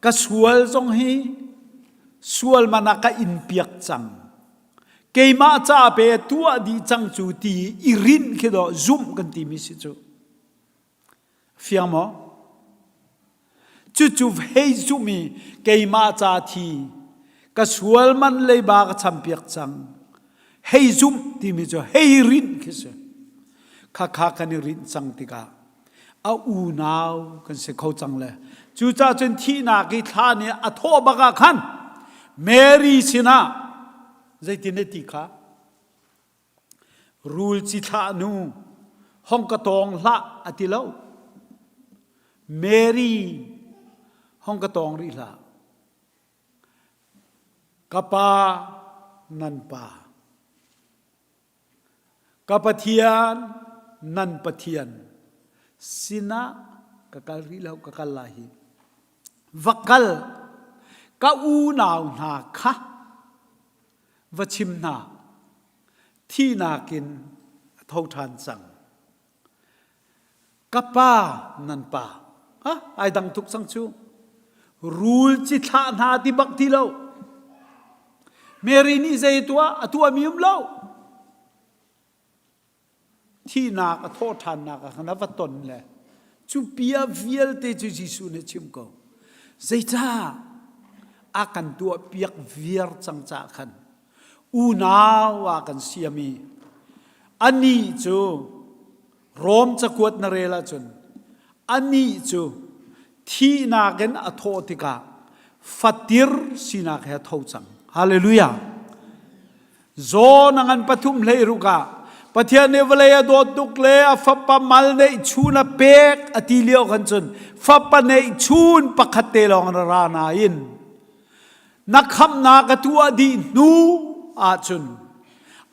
Ka sual zong hi sual man ah ka in piak cang. Keimah ca pe tuah dih cang cu ti i rinh khi dawh zumh kan timi si cu. Fiang maw? Cucu hei zumh i keimah ca thi ka sual man leiba ka champiak cang. Hei zumh timi cu hei rinh khi si. Khakha kan i rinh cang tikah a unau kan si kho cang le cucaah cun thihnak i thla nih a thawh bak ah khan Mary sinah zeitin a ti kha Rul ci thlah nu hong ka tawng hlah a ti lo. Mary hong ka tawng rih hlah. Ka pa nan pa. Ka Pathian nan Pathian sinah ka kal rih lo ka kal lai hi. Va kal ka unau hna kha va chim hna thihnak in a tho ṭhan cang ka pa nan pa ha ai dang tuk cang cu rul ci thlah hna ti bak ti lo Mary nih zei tuah a tuahmi um lo Thihnak a thawhṭhannak ah khan a va ton le cu bia vialte cu Jesuh nih a chim ko. Zeicah a kan tuahpiak viar cang caah khan unau ah kan siam i anih cu Rom cakuat na rel ahcun anih cu thihnak in a thawh tikah fatir sinak he a tho cang. Hallelujah. Zaw na ngan pathum hlei ruk ah Pathian nih vawlei a dawt tuk le a fapa mal neih chun a pek a ti lio khan cun fapa neih chun pakhat te lawng na ra nain na khamnak a tuah dih hnu ahcun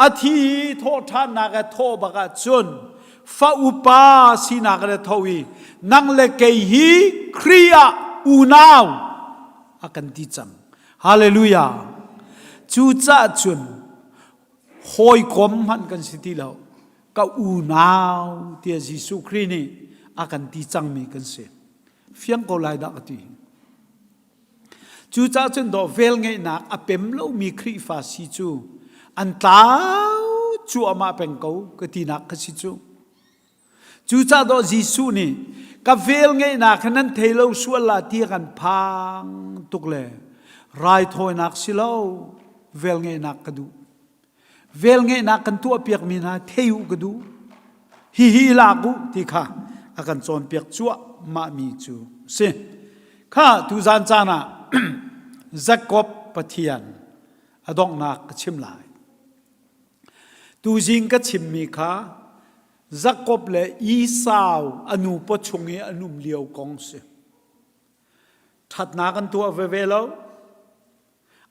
a thi thawhṭhannak a thawh bak ahcun fa upa sinak le tho i nang le kei hi Khrih ah unau a kan ti cang. Hallelujah. Cucaah cun hawikom hmanh kan si ti lo. Ka unau tiah Jesuh Khrih nih a kan ti cangmi kan si. Fiang ko lai dah ka ti. Cucaah cun dawh velngeihnak a pem lomi Khrihfa si cu an tlau cuahmah peng ko ka tinak ka si cu. Cucaah dawh Jesuh nih ka vel ngeihnak hi nan thei lo sual la ti kan phang tuk le raithawinak si lo vel ngeihnak ka duh. Vel ngeihnak kan tuahpiakmi hna thei u ka duh. Hihi lak u ti kha a kan cawnpiak cuahmahmi cu si. Kha tuzan caan ah Jakob Pathian a donghnak ka chim lai. Tuzing ka chimmi kha Jakob le Esau a nu pawchung i an um lio kong si. Ṭhatnak an tuah veve lo.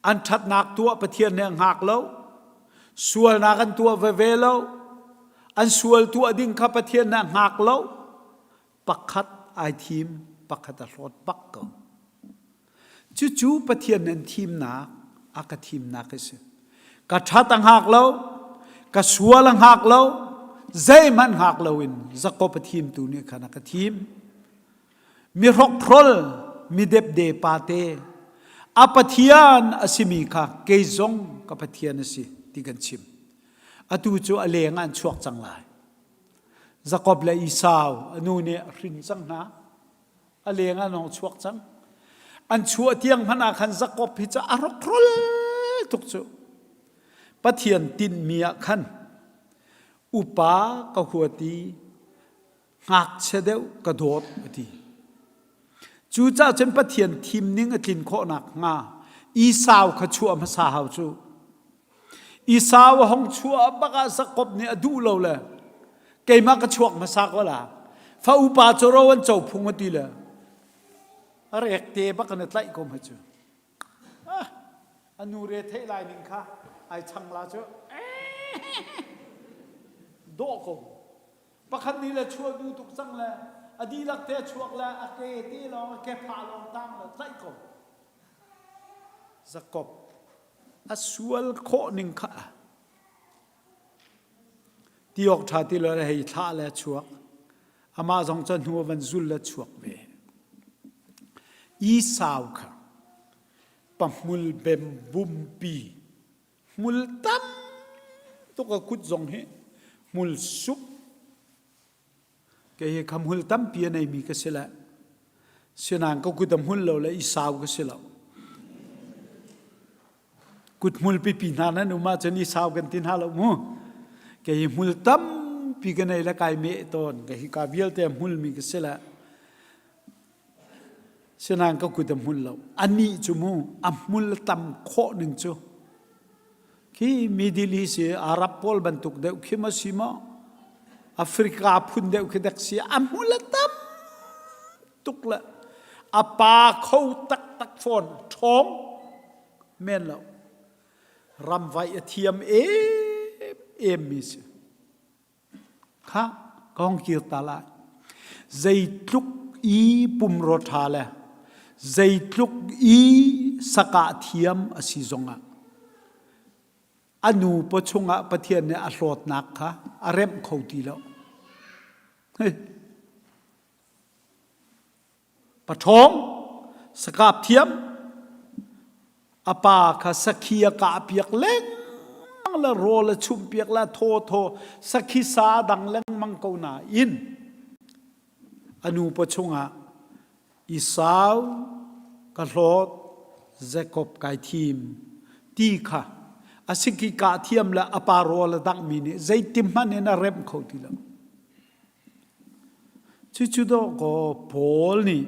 An ṭhatnak tuah Pathian nih a hngak lo. Sualnak an tuah veve lo. An sual tuah ding kha Pathian nih a hngak lo. Pakhat ai thim, pakhat a hlawt bak ko. Cucu Pathian an thimnak, a ka thimnak a si. Ka ṭhat a hngak lo, ka sual a hngak lo, zeihmanh hngak loin Jakob a thimtu nih khan a ka thim. Mi hrokhrol, mi depde pate, a Pathian a simi kha kei zong ka Pathian a si ti kan chim. Atu cu a leng ah an chuak cang lai. Jakob le Esau a nu nih a hrin cang hna. A leng ah an hong chuak cang. An chuah tiang hmanh ah khan Jakob hi cu a rawkhrol tuk cu. Pathian tinhmi ah khan upa ka huat i ngakchia deuh ka dawt a ti. Cucaah cun Pathian thimning a tlin khawh nakhnga Esau kha chuah hmasa hau cu. Esau a hong chuah bak ah Jakob nih a duh lo le keimah ka chuak hmasa ko la. Fa upa cu ro an co phung a ti le a rek te bak in a tlaih ko ma cu. Ah, a nu re theih lai ning kha ai chang la cu. Dawh ko. Pakhat nih le chuah duh tuk cang le a dihlak te a chuak le a ke te lawng a ke phah lawng tang le tlaih ko. Jakob a sual khawh ning kha ti awk ṭha ti lo le hei thlah le chuak. Amah zong cu hnu van zul le chuak ve. Esau kha pahmul bem bumpi hmul tam tuk a kut zong hi hmul sup Kei hi kha hmul tampi a neimi ka si le sinain ka kut a hmul lo le i sau ka si lo. Kut hmul pipi hna nan um ahcun i sau kan ti hna lo mu. Kei hi hmul tampi ka nei le kai meh tawn. Ka hi ka vialte a hmulmi ka si le sinain ka kut a hmul lo. Anih cu mu a hmul tam khawh ning cu Khi Middle East i Arab pawl bantuk deuh khi ma si maw? Africa phun deuh khi dek si. A hmul a tam tuk le a pa kho taktak fawn. Ṭhawng men lo. Ramvaih a thiam em em mi si. Kha ka hong kir ta lai. Zeitluk i pumraw ṭha le zeitluk i sakah thiam a si zongah a nu pawchung ah Pathian nih a hlawtnak kha a remh kho ti lo. Hei. Paṭhawng, sakap thiam, a pa kha sakhi a kahpiak lengmang le rawl a chumhpiak le thaw thaw sakhi sa a dang lengmang ko nain a nu pawchung ah Esau ka hlawt Jakob kai thim ti kha a sikhi kah thiam le a pa rawl a danghmi nih zeitim hmanh in a remh kho ti lo. Cucu dawkaw Paul nih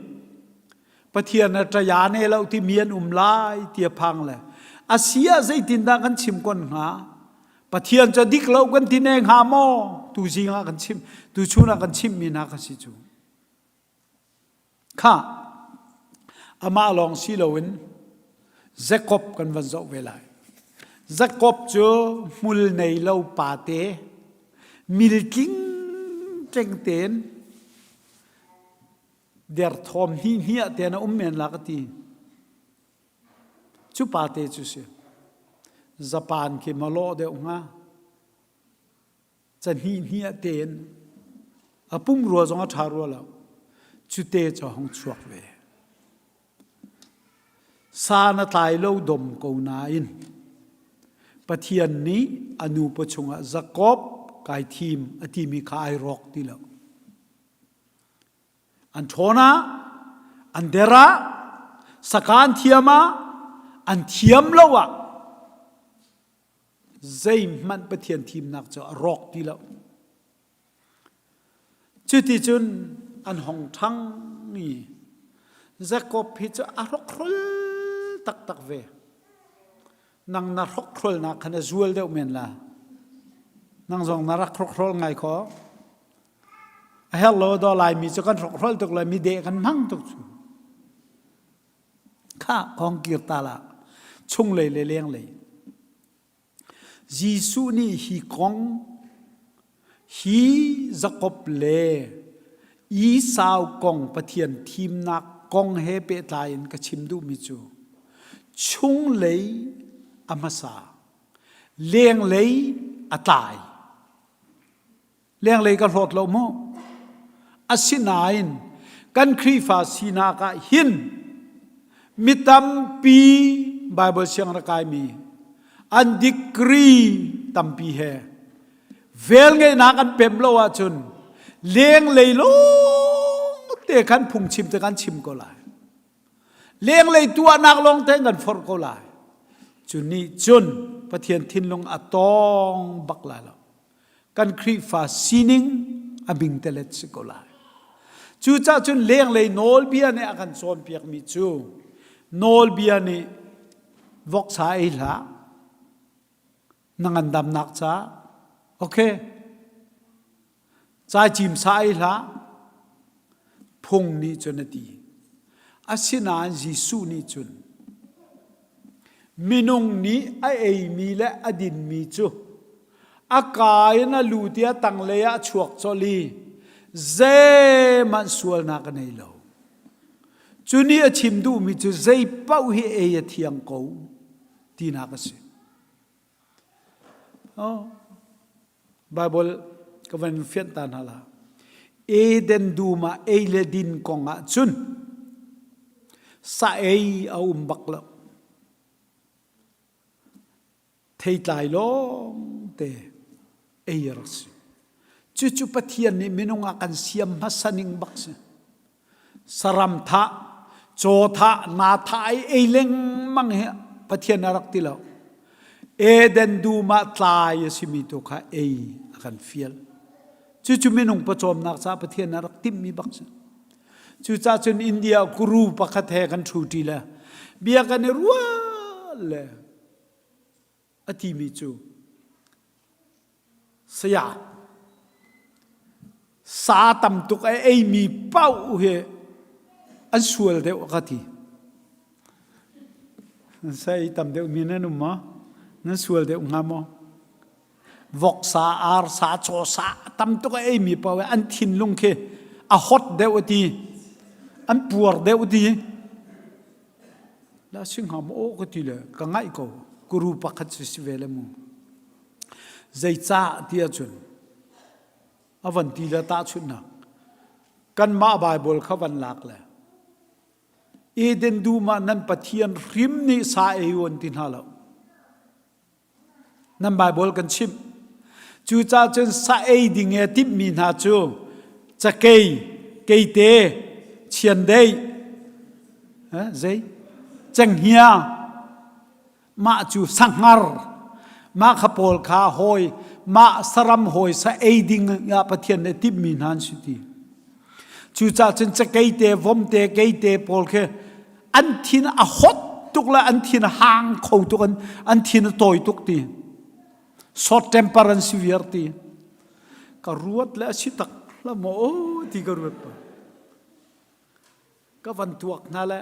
Pathian a ṭaya ne lo timi an um lai ti a phang le a si ah zeitindah kan chim kon hnga? Pathian cu dik lo kan ti ne hnga maw? Tuzing ah kan chim, tuchun ah kan chimmi hna kha si cu. Khah, amah lawng si loin Jakob kan van zoh ve lai. Jakob cu hmul nei lo pate, miltling tleng tein derthawm hnih tein a um men la ka ti. Cu pate cu si. Japan khi malawh deuh hnga. Cahnih tein a pumrua zong a ṭha rua lo. Cute cu a hung chuak ve. San a tlai lo dom ko nain Pathian nih a nupa chungah Jakob kai thim a timi kha ai rawk ti lo. An ṭhawn ah, an der ah, saka an thiam ah, an thiam lo ah zeihmanh Pathian thimnak cu a rawk ti lo. Cuticun an hong ṭhang i Jakob hi cu a hrokhrol taktak ve. Nang na hrokhrolnak khan a zual deuh men la. Nang zong na rak hrokhrol ngai kho. A herh lo daw Laimi cu kan hrokhrol tuk le mi deh kan hmang tuk cu. Kha kong kir ta la. Chunglei le lenglei. Jesuh nih hi kong hi Jakob le Esau kong Pathian thimnak kong he pehtlai in ka chim duhmi cu chunglei a hmasa, lenglei a tlai. Lenglei ka hlawt lo mu. Asinain kan Khrihfa sinak ah hin mi tampi Bible siang rak kaimi an degree tampi he velngeihnak an pem lo ahcun lenglei lawng te khan phungchim te kan chim ko lai. Lenglei tuahnak lawng te kan forh ko lai. Cu nih cun Pathian thinlung a tawng bak lai lo. Kan Khrihfa sining a bingtelet si ko lai. Cucaah cun lenglei nawlbia nih a kan cawnpiakmi cu nawlbia nih voksa ei hlah, na ngandamnak ca, okay, caicim sa ei hlah, phung nih cun a ti. Asinain Jesuh nih cun minung nih a eimi le a dinmi cu a kaa in a lut i a tanglei ah a chuak colh i zeihmanh sualnak a nei lo. Cu nih a chim duhmi cu zei paoh hi ei a thiang ko tinak a si. Oh. Baibal ka van fianh ta hna la. Eden dum ah ei le din kong ah cun sa ei a um bak lo. Theitlai lawng te ei a rak si. Cucu Pathian nih minung ah kan siam hmasa ning bak si. Saram thah, caw thah, na thah i ei lengmang hi Pathian a rak ti lo. Eden dum ah tlai a simi tu kha ei a kan fial. Cucu minung pawcawmnak caah Pathian a rak timhmi bak si. Cucaah cun India guru pakhat he kan ṭhu ṭi le bia kan i ruah le a timi cu saya sa tam tuk a eimi paoh hi an sual deuh a ka ti. Sa ei tam deuh mi nan um maw? Nan sual deuh hnga maw? Voksa, arsa, cawsa tam tuk a eimi paoh hi an thinlung khi a hot deuh a ti. An puar deuh a ti. La si hnga maw ka ti le ka ngaih ko. Guru pakhat si si ve le mu. Zeicah ti ahcun a van ti le tahchunhnak kanmah Baibal kha van lak le Eden dum ah nan Pathian hrim nih sa ei u an ti hna lo. Nan Baibal kan chimh. Cucaah cun sa ei ding e timhmi hna cu cakei, keite, chiandeih, zei, cenghngia, mah cu sahngar mah kha pawl kha hawi mah saram hawi sa ei ding ah Pathian nih timhmi hna an si ti cucaah cun cakei te vom te keite pawl khi an thin a hot tuk le an thin a hang kho tuk an an thin a tawi tuk ti short temper an si viar ti ka ruat le a si tak la maw ti ka ruat pa Ka van tuak hna le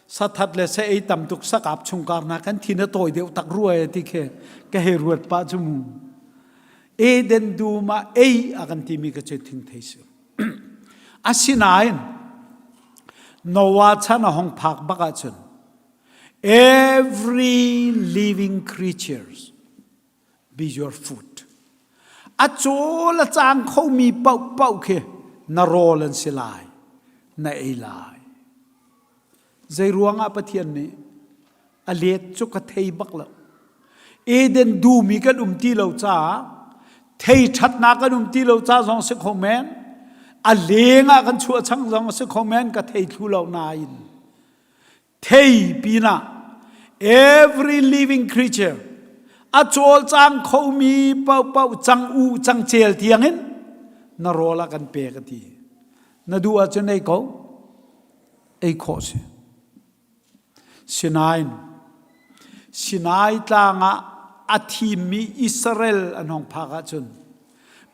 sathat le sa ei tam tuk sakap chungkar hna kan thin a tawi deuh tak rua e ti khi ka hei ruat pah cu mu. Eden dum ah ei a kan timi ka cu thing thei si. Asinain Noah chan a hong phak bak ahcun every living creatures be your food. A cawl a cang khomi paohpaoh khi na rawl an si lai, na ei lai. Zei ruangah Pathian nih a let cu ka thei bak lo. Eden dum i kan um ti lo caah thei ṭhatnak kan um ti lo ca zong si kho men. A leng ah kan chuah chang zong a si kho men ka thei thlu lo nain thei pinah every living creature a cawlcang khomi paohpaoh cang u cang cel tiangin na rawl ah kan pek a ti. Na duh ahcun ei ko. Ei khawh si. Sinain Sinai tlang ah a thimmi Israel an hong phak ahcun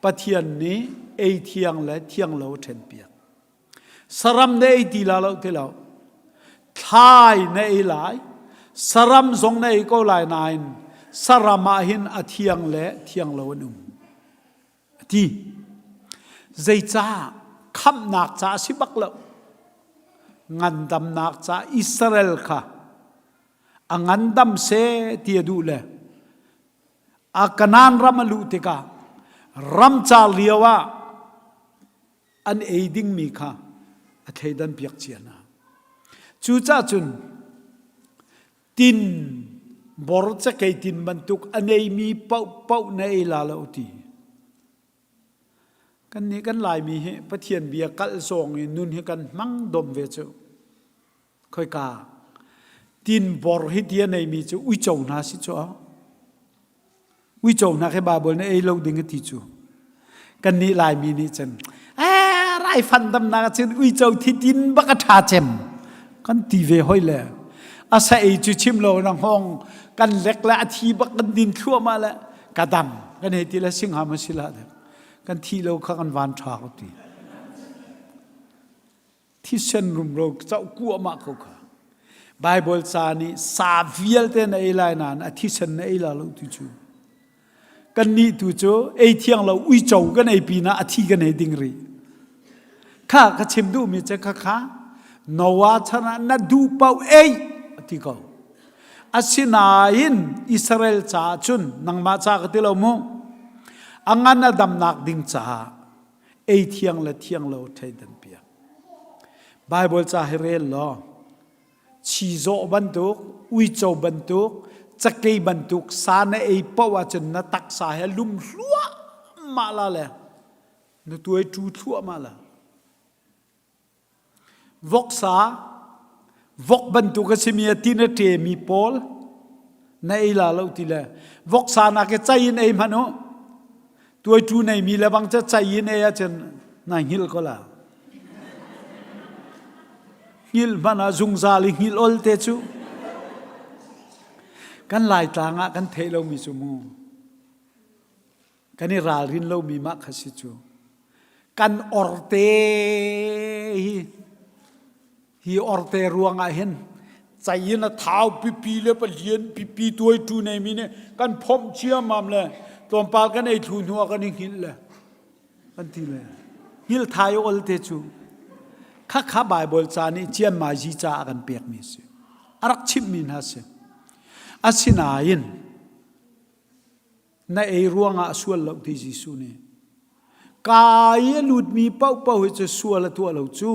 Pathian nih ei thiang le thiang lo a ṭhenpiak. Saram na ei ti la lo ti lo. Thlai na ei lai. Saram zong na ei ko lai nain saram ah hin a thiang le thiang lo an um. A ti. Zeicah khamhnak ca a si bak lo. Ngandamnak ca Israel kha a ngandam seh ti a duh le a Kanaan ram a luh tikah ramcar lio ah an ei dingmi kha a thleidan piak cia hna. Cucaah cun tin bor cakei tin bantuk a neimi paohpaoh na ei la lo ti. Kannih kan Laimi hi Pathian bia kalh zawng i nun hi kan hmang dom ve cu. Khoika tin bor hi ti a neimi cu uico hna si cu. Uico hna khi Baibal nih ei lo ding a ti cu. Kannih Laimi nih cun eh raifan damnak ah cun uico thi tin bak a ṭha cem kan ti ve hoi le a sa ei cu chim lo na hngawng kan lek le a thi bak kan din thluahmah le ka dam kan hei ti le singham a si la dek kan thi lo kha kan van ṭha ko ti. Thisen rumro coh kuahmah ko kha. Bible ca nih sa vialte na ei lai nain a thisen na ei la lo tu cu. Kannih tu cu ei thiang lo uico kan ei pinah a thi kan ei ding rih. Kha ka chim duhmi cu kha kha Noah chan ah na duh paoh ei a ti ko. Asinain Israel caah cun nangmah ca ka ti lo mu. A ngan a damnak ding caah ei thiang le thiang lo thleidan piak. Bible ca hi rel law chizawh bantuk, uico bantuk, cakei bantuk sa na ei paoh ahcun na taksa he lum hluahmah la le na tuai ṭu thluahmah la. Voksa, vok bantuk a simi a tin a ṭemi pawl na ei la lo ti le voksa nak i cai in ei hmanh u. Tuaiṭu neimi le bang cu cai in ei ahcun na hngilh ko la. Hngilh hmanh ah zungzal i hngilh ol te cu. Kan Laitlang ah kan theih lomi cu mu. Kan i ralrin lomi mah kha si cu. Kan orte hi hi orte ruangah hin cai in a thau pipi le palian pipi tuai tu nei mi nih kan phomh ciammam le tlawmpal kan ei thlu hnu ah kan i hngilh le kan ti le hngilh thai ol te cu khakha Bible ca nih ciammai ca a kan pekmi a si a rak chimhmi hna si asinain Na ei ruangah a sual lo ti Jesuh nih. Ka i a lutmi paohpaoh hi cu sual a tuah lo cu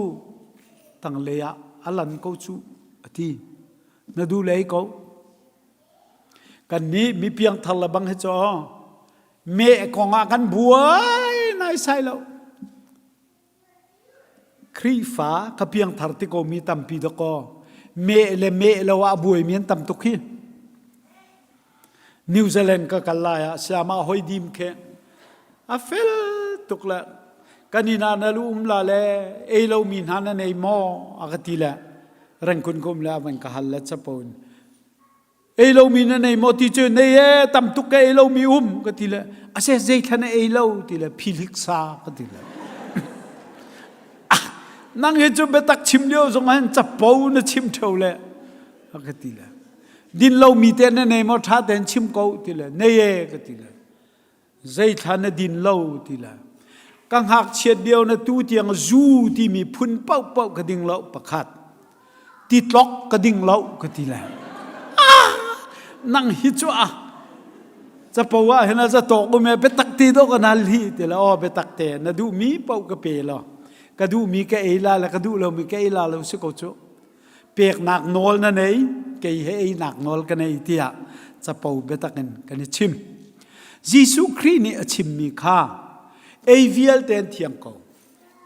tanglei ah a lan ko cu a ti. Na duh lei ko. Kannih mi piangthar le bang hi cu meh kong ah kan buai naisai lo. Khrihfa ka piangthar ti komi tampi dakaw meh le meh lo ah buaimi an tam tuk hi. New Zealand ka kal lai ah siama hoi dim khe a fel tuk le kan inn ah na lu um la le ei lomi hna na nei maw a ka ti le rengkun kum le a van ka hal le chapo in Ei lomi na nei maw ti cu nei e tam tuk ka ei lomi um ka ti le a se zei thla na ei lo ti le philik sa ka ti le nang hi cu biatak chim lio zong ah capo na chim theo le ka ti le din lomi te na nei maw tha tein chim ko ti le nei e ka ti le Zeithla na din lo ti le ka ngakchiat lio na tu tiang zu timi phun paohpaoh ka ding lo pakhat titlok ka ding lo ka ti le ah nang hi cu ah capo ah hin a zatawk um e biatak te do ka nal hi ti le aw biatak te na duhmi paoh ka pe lo ka duhmi ka ei la le ka duh lomi ka ei la lo si ko cu peknak nawl na nei kei he einak nawl ka nei tiah capo biatak in kan i chim Jesuh Khrih nih a chimmi kha ei vialte an thiang ko.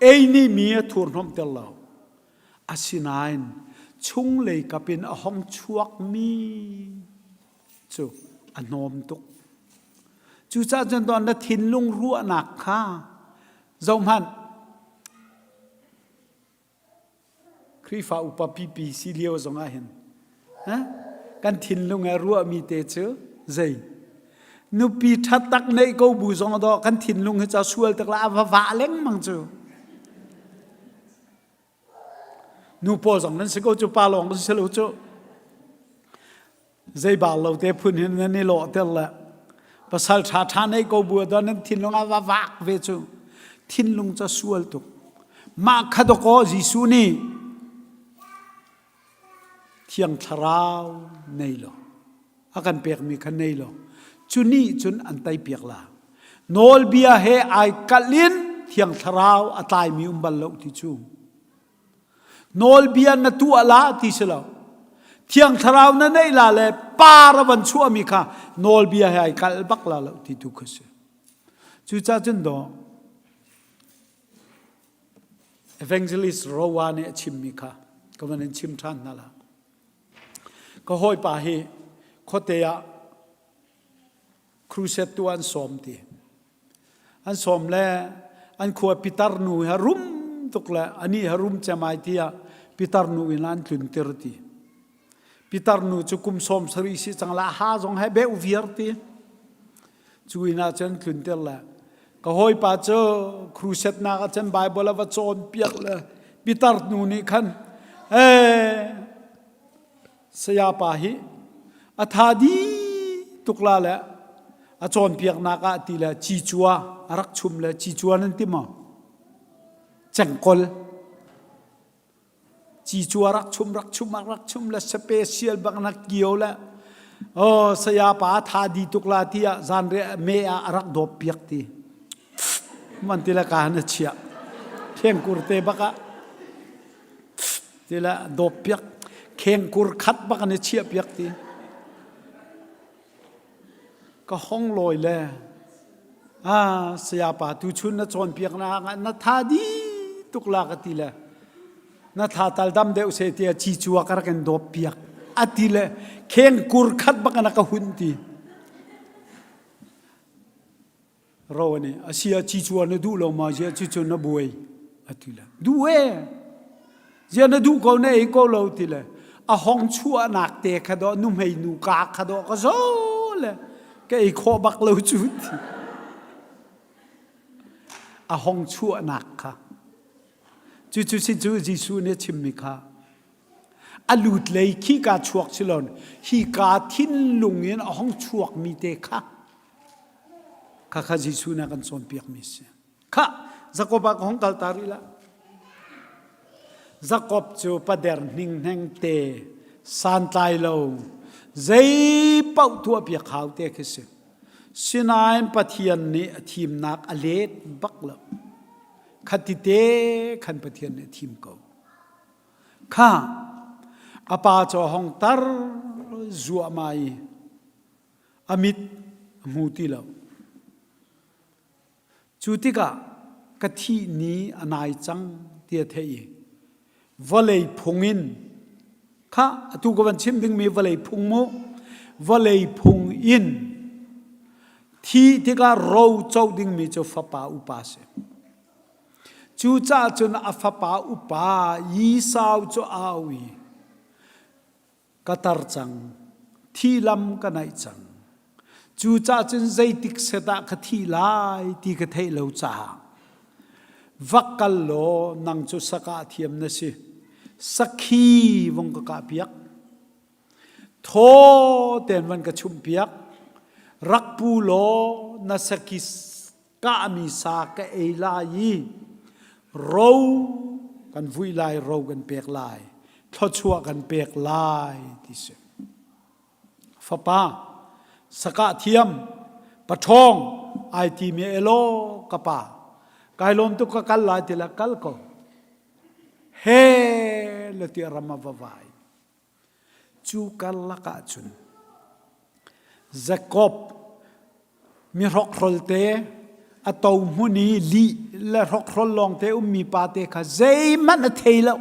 Ei nih mi a thurhnawmhter lo. Asinain chunglei kap in a hong chuakmi cu a hnawm tuk. Cucaah cun tuah na thinlung ruahnak kha zohhmanh. Khrihfa upa pipi si lio zongah hin kan thinlung ah ruahmi te cu zei nupi ṭha tak neih ko bu zong dawh kan thinlung hi ca sual tak la a va vah lengmang cu nu pawl zong nan si ko cu pa lawng si lo cu Zei bal lo te phun hin nan i lawhter le pasal ṭha ṭha nei ko bu ah nan thinlung ah va vak ve cu thinlung ca sual tuk. Mah kha dawkaw Jesuh nih Thiang Thlarau nei lo a kan pekmi kha nei lo cu nih cun an teipiak la. Nawlbia he ai kalh in Thiang Thlarau a tlaimi um bal lo ti cu. Nawlbia na tuah la ti si lo. Thiang Thlarau na neih la le par a van chuahmi kha nawlbia he ai kalh bak la lo ti tu kha si. Cucaah cun daw evangelist Rowa nih a chimmi kha ka van in chim ṭhan hna la. Ka hawipa hi khuate ah crusade tu an sawm ti. An sawm le an khua pitar nu he rum tuk le ani he rum cemai tiah pitar nu in an tluntir ti. Pitar nu cu kum sawm sarih si cang la ha zong he beuh viar ti. Cu inn ah cun tluntir le ka hawipa cu crusade nak ah cun Bible a va cawn piak le pitar nu nih khan ee Sayapa hi a tha dih tuk la le a cawnpiaknak ah ti le cicua a rak chum le cicua nan ti maw? Cengkol. Cicua rak chum rak chum rak chum le special bak na kio le oh sayapa a tha di tuk la tiah zanriah me ah a rak dawp piak ti. Man ti le ka na chiah. Khengkur te bak ah Tila dawp piak khengkur khat bak an i chiah piak ti. Ka hong lawi le ah sayapa tu chun na cawn piak na na tha di tuk la ka ti le na tha tal dam deuh se tia chi chua ka rak in dawp piak ati le khengkur khat bak na ka hun ti. Ro nih a si ah cicua na duh lo ma zia cucu na buai a ti le duh e zia na duh ko na ei ko lo ti le a hong chuahnak te kha dawh nuhmei nu ka kha dawh ka zo le ka ei khawh bak lo cu ti a hong chuahnak kha cucu si cu Jesuh nih a chimmi kha a lut lei khi ka chuak si lo hi ka thinlung in a hong chuakmi te kha Khakha Jesuh nih a kan cawnpiakmi a si. Khah, Jakob ah ka hong kal ta rih lah. Jakob cu pader hningheng te, santlai lo, zei paoh tuahpiak hau te khi si. Sinain Pathian nih a thimnak a let bak lo. Khati te khan Pathian nih a thim ko. Kha, a pa cu a hong tar zuahmah i A mit a hmu ti lo. Cu tikah ka thih ni a nai cang ti a theih i vawlei phung in kha atu ka van chim dingmi vawlei phung mu vawlei phung in thi tikah ro co dingmi cu fapa upa si. Cucaah cun a fapa upa Esau cu a au i Ka tar cang, thi lam ka naih cang. Cucaah cun zeitik set ah ka thi lai ti ka theih lo caah va kal law nang cu sakah thiam na si. Sakhi vong ka kah piak. Thaw tein van ka chumh piak. Rak pu law na saki kahmi sa ka ei lai i ro kan vui lai ro kan pek lai thluachuah kan pek lai ti si fapa sakah thiam paṭhawng ai timi elaw ka pa kai lawm tuk ka kal lai ti la kal ko he le ti ram a va vai Cu karlak ah cun Jakob mihrokhrol te. A to hmun i lih le hrokhrol lawngte ummi pa te kha zeihmanh a thei lo.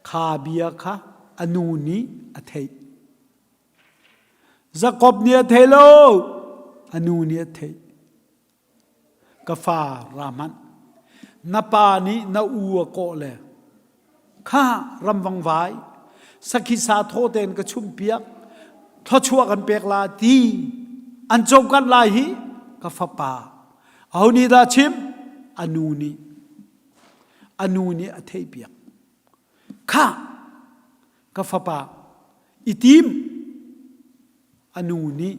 Kha bia kha a nu nih a theih. Jakob nih a thei lo, a nu nih a theih. Ka fa ra hmanh. Na pa nih na u a kawh le kha ramvangvai sakhi sa thaw tein ka chumhpiak thluachuah kan pek la ti an cokanh lai hi ka fapa aho nih dah chim a nu nih a nu nih a theihpiak kha ka fapa i tim a nu nih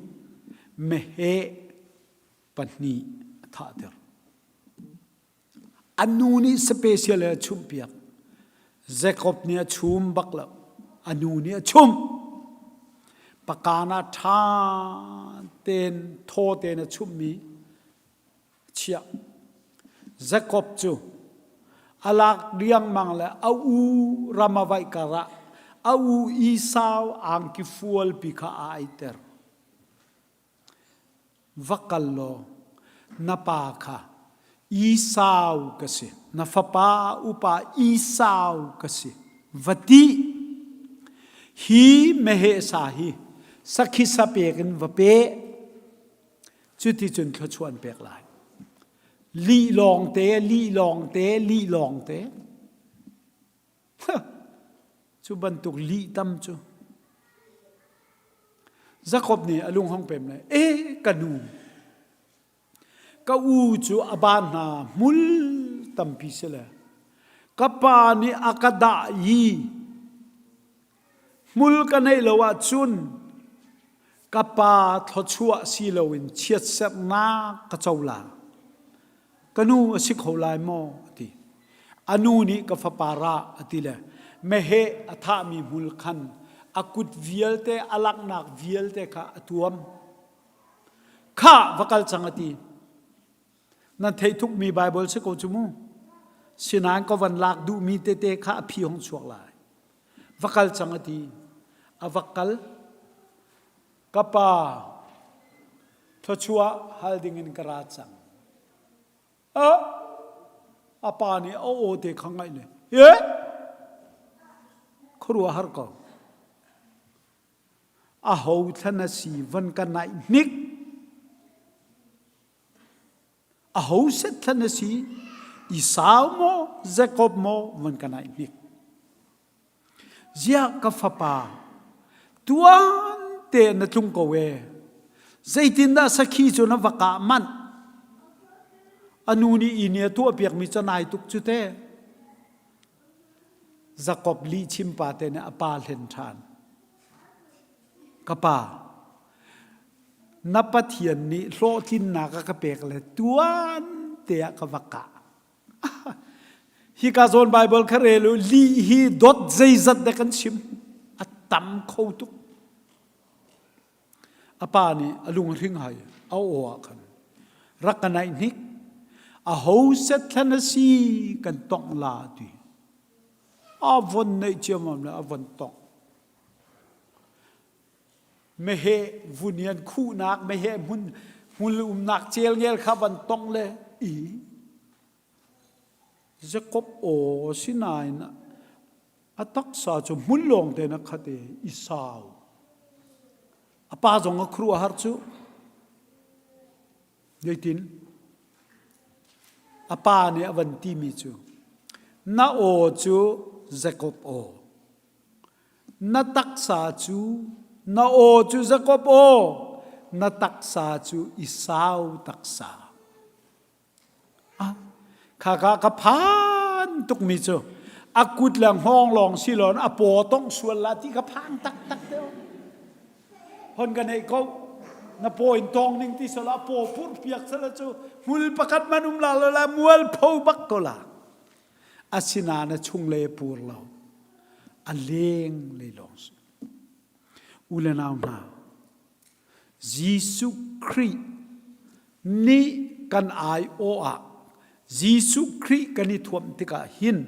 meheh pahnih a thahter. A nu nih special a chumhpiak. Jacob nih a chum bak lo. A nu nih a chumh. Pakan ah ṭha tein thaw tein a chumhmi chiah. Jacob cu a lak riangmang le a u ram a vaih karah a u Esau angki fualpi kha a aiter. Va kal law na pa kha Esau ka si, na fapa upa Esau ka si, va ti. Hi meheh sa hi sakhi sa pek in va pe. Cuticun thluachuah an pek lai. Lih lawngte, lih lawngte, lih lawngte. Cu bantuk lih tam cu. Jakob nih a lung hong pem le, e ka nu, ka u cu a ban hna hmul tampi si le ka pa nih a ka dah i hmul ka neih lo ahcun ka pa thluachuah si loin chiatserhnak ka co la. Ka nu a si kho lai maw? a ti. A nu nih ka fapa ra a ti le meheh a thahmi hmul khan a kut vialte a langhnak vialte kha a tuam. Khah va kal cang a ti. Nan theih tukmi Baibal si ko cu mu. Sinain ka van lak duhmi tete kha a phi hong chuak lai. Va kal cang a ti. A va kal. Ka pa, thluachuah hal dingin ka ra cang. A, a pa nih a aw te kha ngaih le, e, khuaruah har ko. A ho thlan a si van ka naih hnik. A ho set thlan a si, Esau maw, Jacob maw van ka naih hnik. Ziah ka fapa, tuan te na tlung ko ee. Zeitindah sakhi cu na va kah manh? A nu nih inn i a tuahpiakmi canai tuk cu teh. Jakob lihchim pa te nih a pa hlen ṭhan. Ka pa, na Pathian nih hlawhtlinnak a ka pek le tuan te ah ka va kah. Hika zawn Bible kha rel u lih hi dot zeizat dek an chim a tam kho tuk a pa nih a lung hring hai a aw ah khan rak ka naih hnik a ho set thlan a si kan tongh la ti a von neih ciammam le a von tongh meheh vunian khuhnak meheh hmun hmul umnak celngel kha van tong le i Jakob aw sinain a taksa cu hmun lawng te na khat i i sau a pa zong a khuaruah har cu zeitin a pa nih a van timi cu na aw cu Jakob aw Na taksa cu na aw cu Jakob aw, na taksa cu Esau taksa. Ah, khaka ka phan tukmi cu a kut le hngawng lawng si loin a paw tongh sual la ti ka phang taktak te. Hon ka neih ko. Na paw in tawng ning ti sala paw purh piak sala cu hmul pakhat man um la lo la mual pho bak ko la. Asinain a chunglei a pur lo. A lenglei lawng si. U le nau hna, Jesuh Khrih nih kan aiawh ah Jesuh Khrih kan i thuamh tikah hin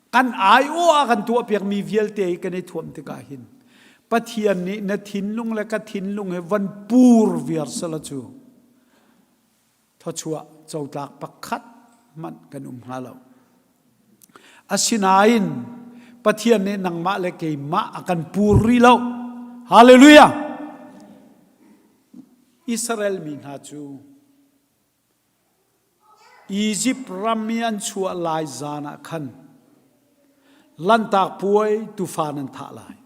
kan aiawh ah kan tuahpiakmi vialte i kan i thuamh tikah hin Pathian nih na thinlung le ka thinlung he van pur viar sala cu. Thawchuah cotlak pakhat hmanh kan um hnga lo. Asinain Pathian nih nangmah le keimah a kan pur rih lo. Hallelujah! Israel mi hna cu Izipt ram i an chuah lai zan ah khan Lanhtak puai tufa nan thah lai.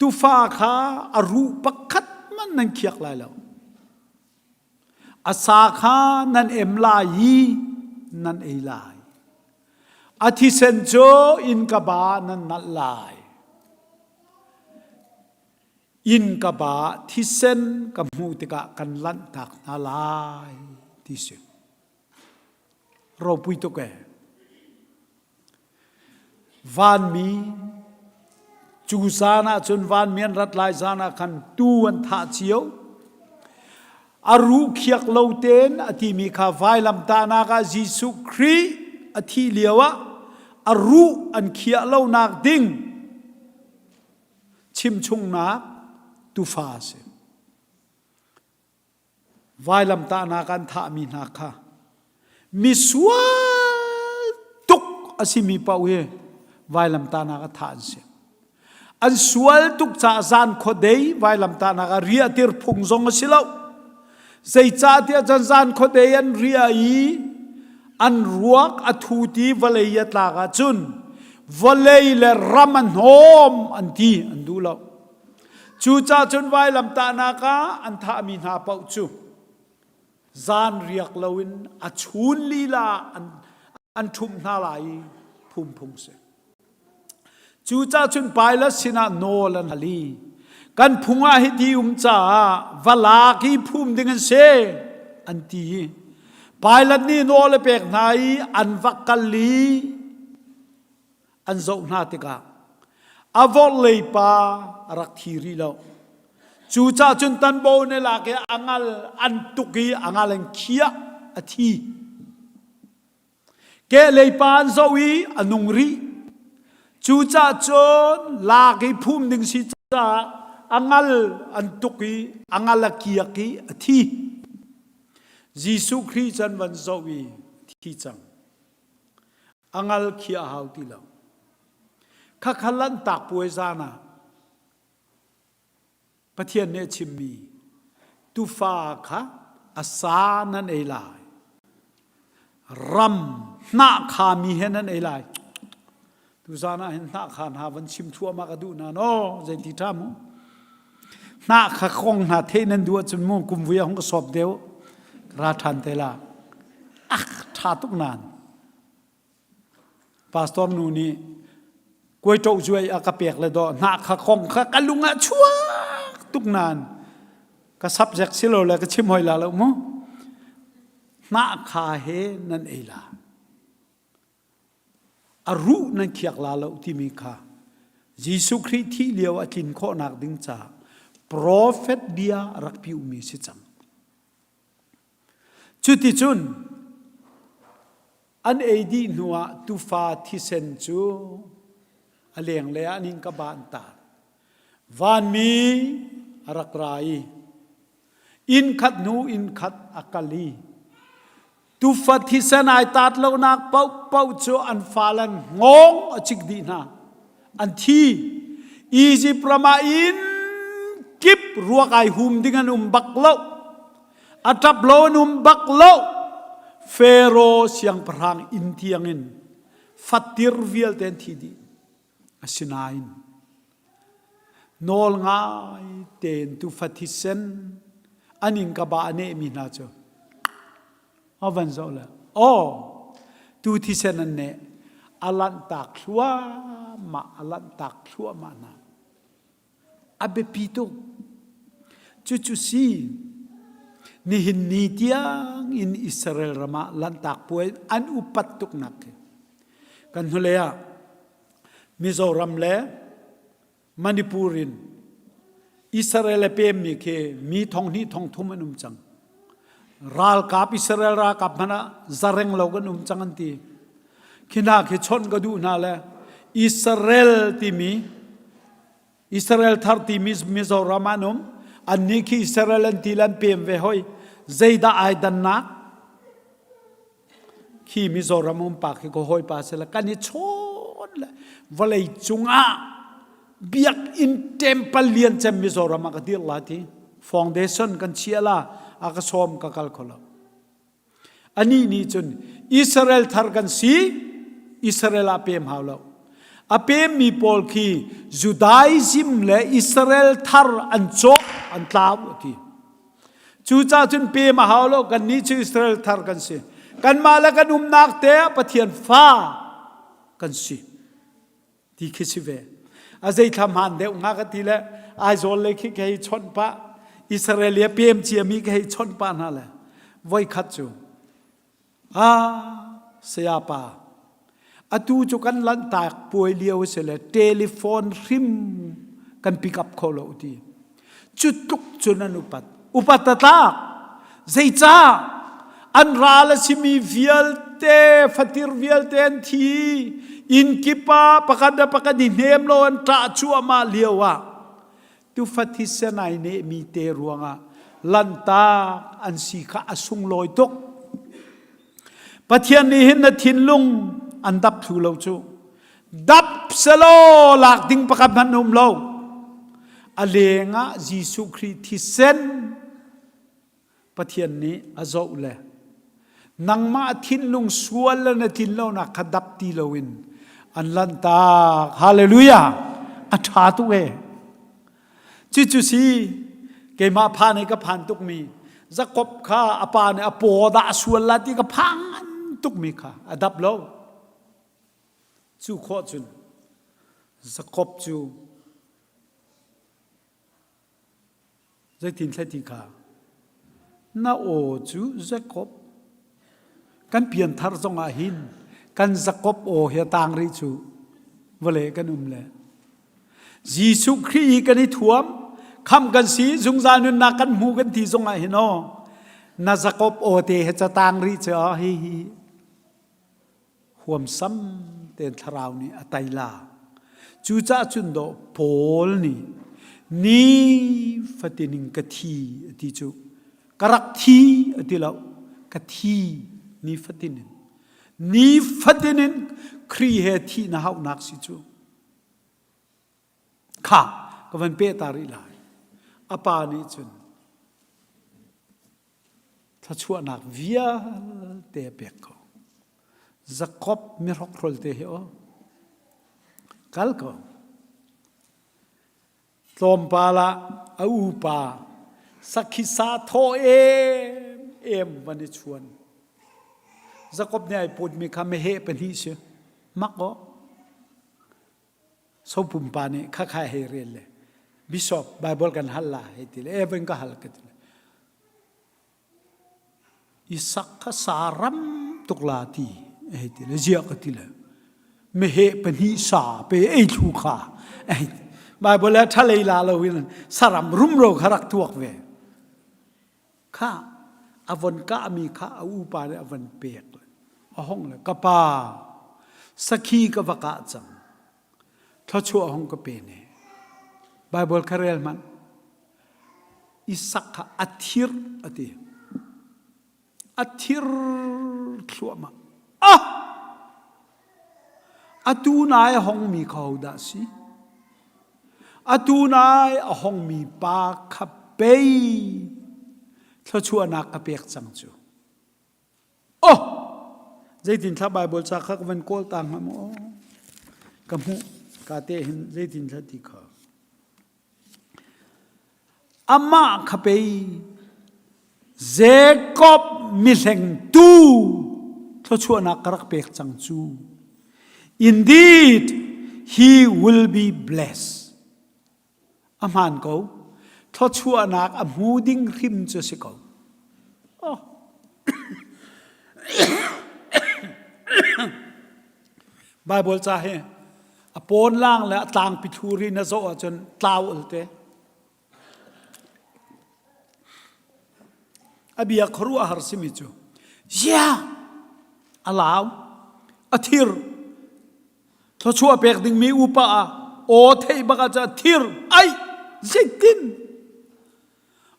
Tufa kha a ruh pakhat hmanh nan khiak lai lo. A sa kha nan em lai i nan ei lai. A thisen cu innka ba nan nalh lai. Innka ba thisen ka hmuh tikah kan lanhtak hna lai ti si. Ropui tuk ee. Vanmi cu zan ah cun vanmi an rat lai zan ah khan tuu an thah cio. A ruh khiak lo tein a timi kha vailamtahnak ah Jesuh Khrih a thih lio ah a ruh an khiah lonak ding chimchungnak tufa a si. Vailamtahnak an thahmi hna kha misual tuk a simi paoh hi vailamtahnak a thah an si. An sual tuk caah zan khuadei vailamtahnak ah riahtir phung zong a si lo. Zeicahtiah cun zan khuadei an riah i an ruak a thu ti vawlei a tlak ahcun vawlei le ram a hnawm an ti an duh lo. Cucaah cun vailamtahnak ah an thahmi hna paoh cu zan riak loin a chun lila an, an ṭhumh hna lai i phum phung si. Cucaah cun Pilat sinah nawl an hal i kan phung ah hiti um caah va lak i phum ding an si an ti i Pilat nih nawl a pek hna i an va kal i an zoh hna tikah a vorhlei pa a rak thi rih lo. Cucaah cun tanbo ne lak i a ngal an tuk i a ngal an khiah a thi. Kehlei pa an zoh i a nung rih. Cucaah cun lak i phum ding si caah a ngal an tuk i a ngal a kiak i a thi. Jesuh Khrih cu an van zoh i thi cang. A ngal khi a hau ti lo. Khakha lanhtak puai zan ah Pathian nih a chimmi tufa kha a sa nan ei lai. Ram hnah khami he nan ei lai. Tuzan ah hin hnah kha hna van chim thluahmah ka duh na no zeiti ṭha mu. Hnah kha kong hna theh nan duh ahcun mu kum vui ah hung ka sawp deuh ra ṭhan te la. Ak ṭha tuk nan. Pastor nu nih kuai ṭo zuai a ka pek le dawh hnah kha kong kha ka lung ah chuak tuk nan ka subject si lo le ka chim hoi la lo mu. Hnah kha he nan ei la. A ruh nan khiak la lo timi kha Jesuh Khrih thih lio a tlin khawhnak ding caah profet bia rak piumi si cang. Cuticun an ei dih hnuah tufa thisen cu a lenglei ah an in ka ban tar. Vanmi a rak ra i inn khat hnu inn khat a kal i tufa thisen ai tat lonak paohpaoh cu an fale an hngawng a cik dih hna. An thi. Izipt ram ah inn kip ruak ai hum ding an um bak lo. A ṭap lo an um bak lo. Pharaoh siangpahrang inn tiangin fatir vialte an thi dih. Asinain nawl ngai tein tufa thisen an innka ba a nehmi hna cu a van zoh le aw tu thisen an neh a lanhtak thluahmah a lanhtak thluahmah hna A biapi tuk. Cucu si nihin ni tiang in Israel ram ah Lanhtak puai an upat tuknak khi. Kan hnulei ah Mizoram le Manipur in Israel a pemmi khi mi thong hnih thong thum an um cang. Ralkap Israel ralkap hmanh ah zareng lo kan um cang an ti. Khi hna khi chawnh ka duh hna le Israel timi Israel thar timi Mizoram ah an um. Annih khi Israel an ti le an pem ve hoi. Zeidah ai dannak? Khi Mizoram um pa khi ka hawipa si le kan i chawn le vawlei cungah biakinn temple lian cem Mizoram ah ka dir la ti. Foundation kan chia la a ka sawm ka kal kho lo. Anih nih cun Israel thar kan si, Israel ah pem hau lo. A pemmi pawl khi Judaism le Israel thar an cawh, an tlau a ti. Cucaah cun pem a hau lo, kannih cu Israel thar kan si. Kanmah le kan umnak te ah Pathian fa kan si. Ti khi si ve. A zeithla hmaan deuh hnga ka ti le Aizawl lei khi ka hei chawnh pah. Israel i a pem ciami ka hei chawnh pah hna le voikhat cu Ah, sayapa, atu cu kan lanhtak puai lio a si le telephone hrim kan pick up kho lo ti. Cu tluk cun an upat. Upat a tlak. Zeicah? An ral a simi vialte, fatir vialte an thi. Inn kip ah pakhat le pakhat i hnem lo an ṭah cuahmah lio ah tufa thisen ai nehmi te ruangah lanhtak an si kha a sunglawi tuk. Pathian nih hin na thinlung an dap thlu lo cu. Dap selaw lak ding pakhat hmanh um lo. A lengah Jesuh Khrih thisen Pathian nih a zoh le nangmah thinlung sual le na tlin lonak kha dap ti loin an lanhtak. Hallelujah! A ṭha tuk ee. Cucu si keimah phan i ka phan tukmi Jakob kha a pa nih a paw dah a sual la ti ka phan tukmi kha a dap lo. Cu khawh cun Jakob cu Zeitin thlai ti kha na aw cu Jakob kan pianthar zongah hin kan Jakob aw he tang rih cu vawlei kan um le Jesuh Khrih i kan i thuam kham kan si zungzal nunnak kan hmu kan ti zongah hin aw na Jakob aw te he catang rih cu hi hi huamsam tein thlarau nih a tai la. Cucaah cun dawh Paul nih ni fatin in ka thi a ti cu ka rak thi a ti lo ka thi ni fatin in ni fatin in Khrih he thih na hauhnak si cu kha ka van peh ta rih lai a pa nih cun Thluachuahnak vialte a pek ko. Jakob mihrokhrol te hi aw. Kal ko. Tlawmpal ah a upa sakhisa thaw em em van i chuan. Jakob nih ai putmi kha meheh pahnih si. Mak aw. Sopum pa nih khakha hei rel le bishop Bible kan hal la hei ti le Evan ka hal ka ti le Isak kha sa ram tuk la ti hei ti le ziah ka ti le meheh pahnih sa pe ei thlu kha hei Bible le thalei la lo in saram rumro kha rak tuak ve Kha a von kahmi kha a upa nih a von pek. A hong le ka pa sakhi ka va kah cang. Thluachuah hong ka pe ne. Bible kha rel hmanh. Isak kha a thir a ti. A thir thluahmah. Ah! Atu nai a hongmi kha hodah si? Atu nai a hongmi pa kha pei thluachuahnak ka pek cang cu. Oh! Zeitin thla Bible ca kha ka van kawl ta hnga maw? Ka hmuh ka te hin zeitin thla ti kha. Amah kha pei Jacob mihlengtu thluachuahnak ka rak pek cang cu. Indeed, he will be blessed. A hmaan ko. Thluachuahnak a hmu ding hrim cu si ko. Oh. Bible ca hi a pawnlang le a tlangpi thuri na zoh ahcun tlau ulte. A bia khuaruahhar simi cu zia a lau a thir thluachuah pek dingmi upa ah aw theih bak ah cun thir ai zeitin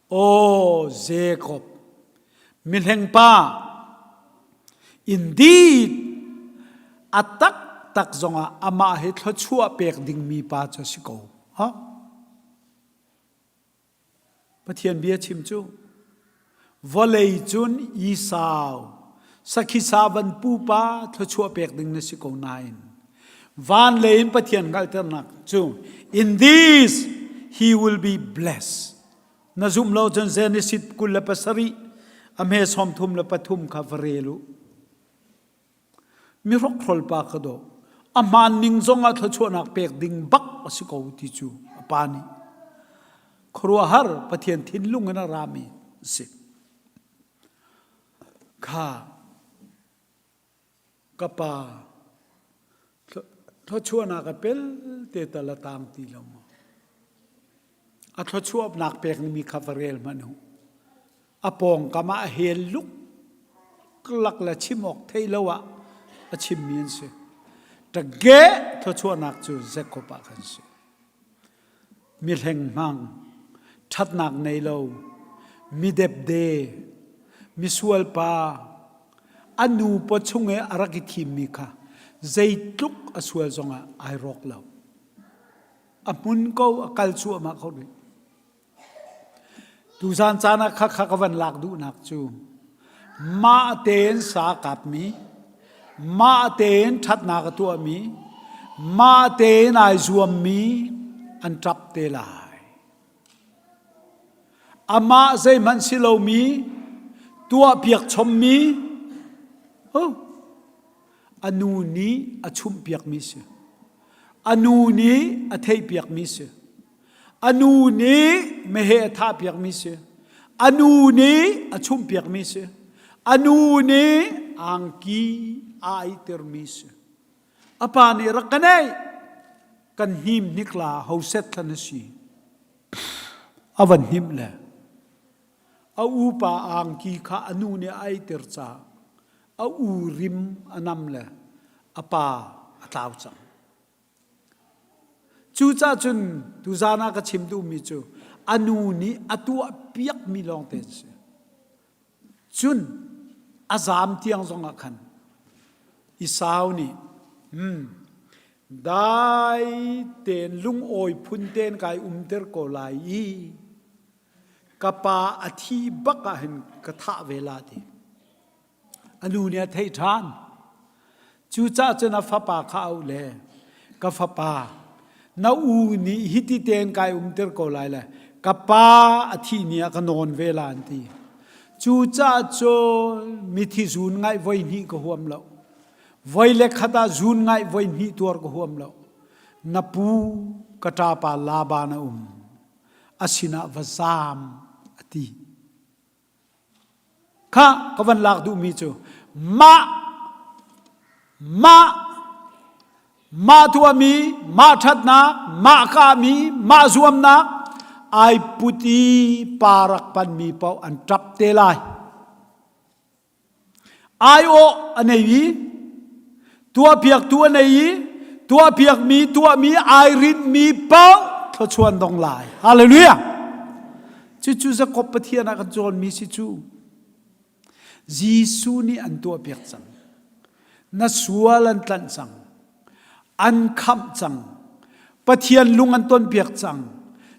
aw Jacob. Mihlengpa, indeed, a taktak zongah amah hi thluachuah pek dingmi pa cu a si ko. Ha? Pathian bia chim cu vawlei cun Esau sakhi sa van pupa thluachuah pek ding na si ko nain van lei in Pathian hngalhternak cu in this he will be blessed na zumh lo cun Genesis 27 a hme 33 kha va rel u Mihrokhrol pa kha dawh a hmaan ning zongah thluachuahnak pek ding bak a si ko ti cu a pa nih khuaruahhar Pathian thinlung in a rami a si. Kha ka pa thluachuahnak a pel te tal a tang ti lo maw? A thluachuahnak pek mi kha va rel hmanh u. A pawngkam ah a hel luklak le chim awk thei lo ah a chimmi an si. Ṭage thluachuahnak cu Jakob ah khan si. Mi hleng hmang, ṭhatnak nei lo, mi depde, misual pa, a nu paw chung i a rak i thimmi kha zeitluk a sual zongah ai rawk lo. A hmun ko, a kal cuahmah ko rih. Tuzan caan ah khakha ka van lak duhnak cu mah tein sa kapmi, mah tein ṭhatnak a tuahmi, mah tein ai zuammi an ṭap te lai. Amah zeihmanh si lomi, tuahpiak chommi, oh, a nu nih a chumhpiakmi si. A nu nih a theihpiakmi si. A nu nih meheh a thahpiakmi si. A nu nih a chumhpiakmi si. A nu nih angki a aihtermi si. A pa nih rak ka neih. Kan hnim hnik la hoset thlan a si. A van hnim le a upa angki kha a nu nih a aihter caah a u rim a nam le a pa a tlau cang. Cucaah cun tuzaan ah ka chim duhmi cu a nu nih a tuah piakmi lawngte an si. Cun a zaam tiang zongah khan Esau nih hmm, dai tein lungawi phun tein kai umter ko lai i ka pa a thi bak ah hin ka thah ve la ti. A nu nih a theih ṭhan. Cucaah cun a fapa kha a auh le, Ka fapa, na u nih hiti tein kai umter ko lai le ka pa a thih ni ah ka nawn ve la an ti. Cucaah cun mithi zuun ngaih voi hnih ka huam lo. Voi le khat ah zuun ngaih voi hnih tuar ka huam lo. Na pu ka ṭapa Laban a um. A sinah va zaam a ti. Kha ka van lak duhmi cu mah mah mah tuahmi mah ṭhatnak mah kahmi mah zuamnak ai put i pa rak panmi paoh an ṭap te lai. Aiawh a nei i tuahpiaktu a nei i tuahpiakmi tuahmi ai rinhmi paoh thluachuan dong lai. Hallelujah! Cucu Jakob Pathian ah kan cawnmi si cu. Jesuh nih an tuahpiak cang. Na sual an tlanh cang. An khamh cang. Pathian lung an tonpiak cang.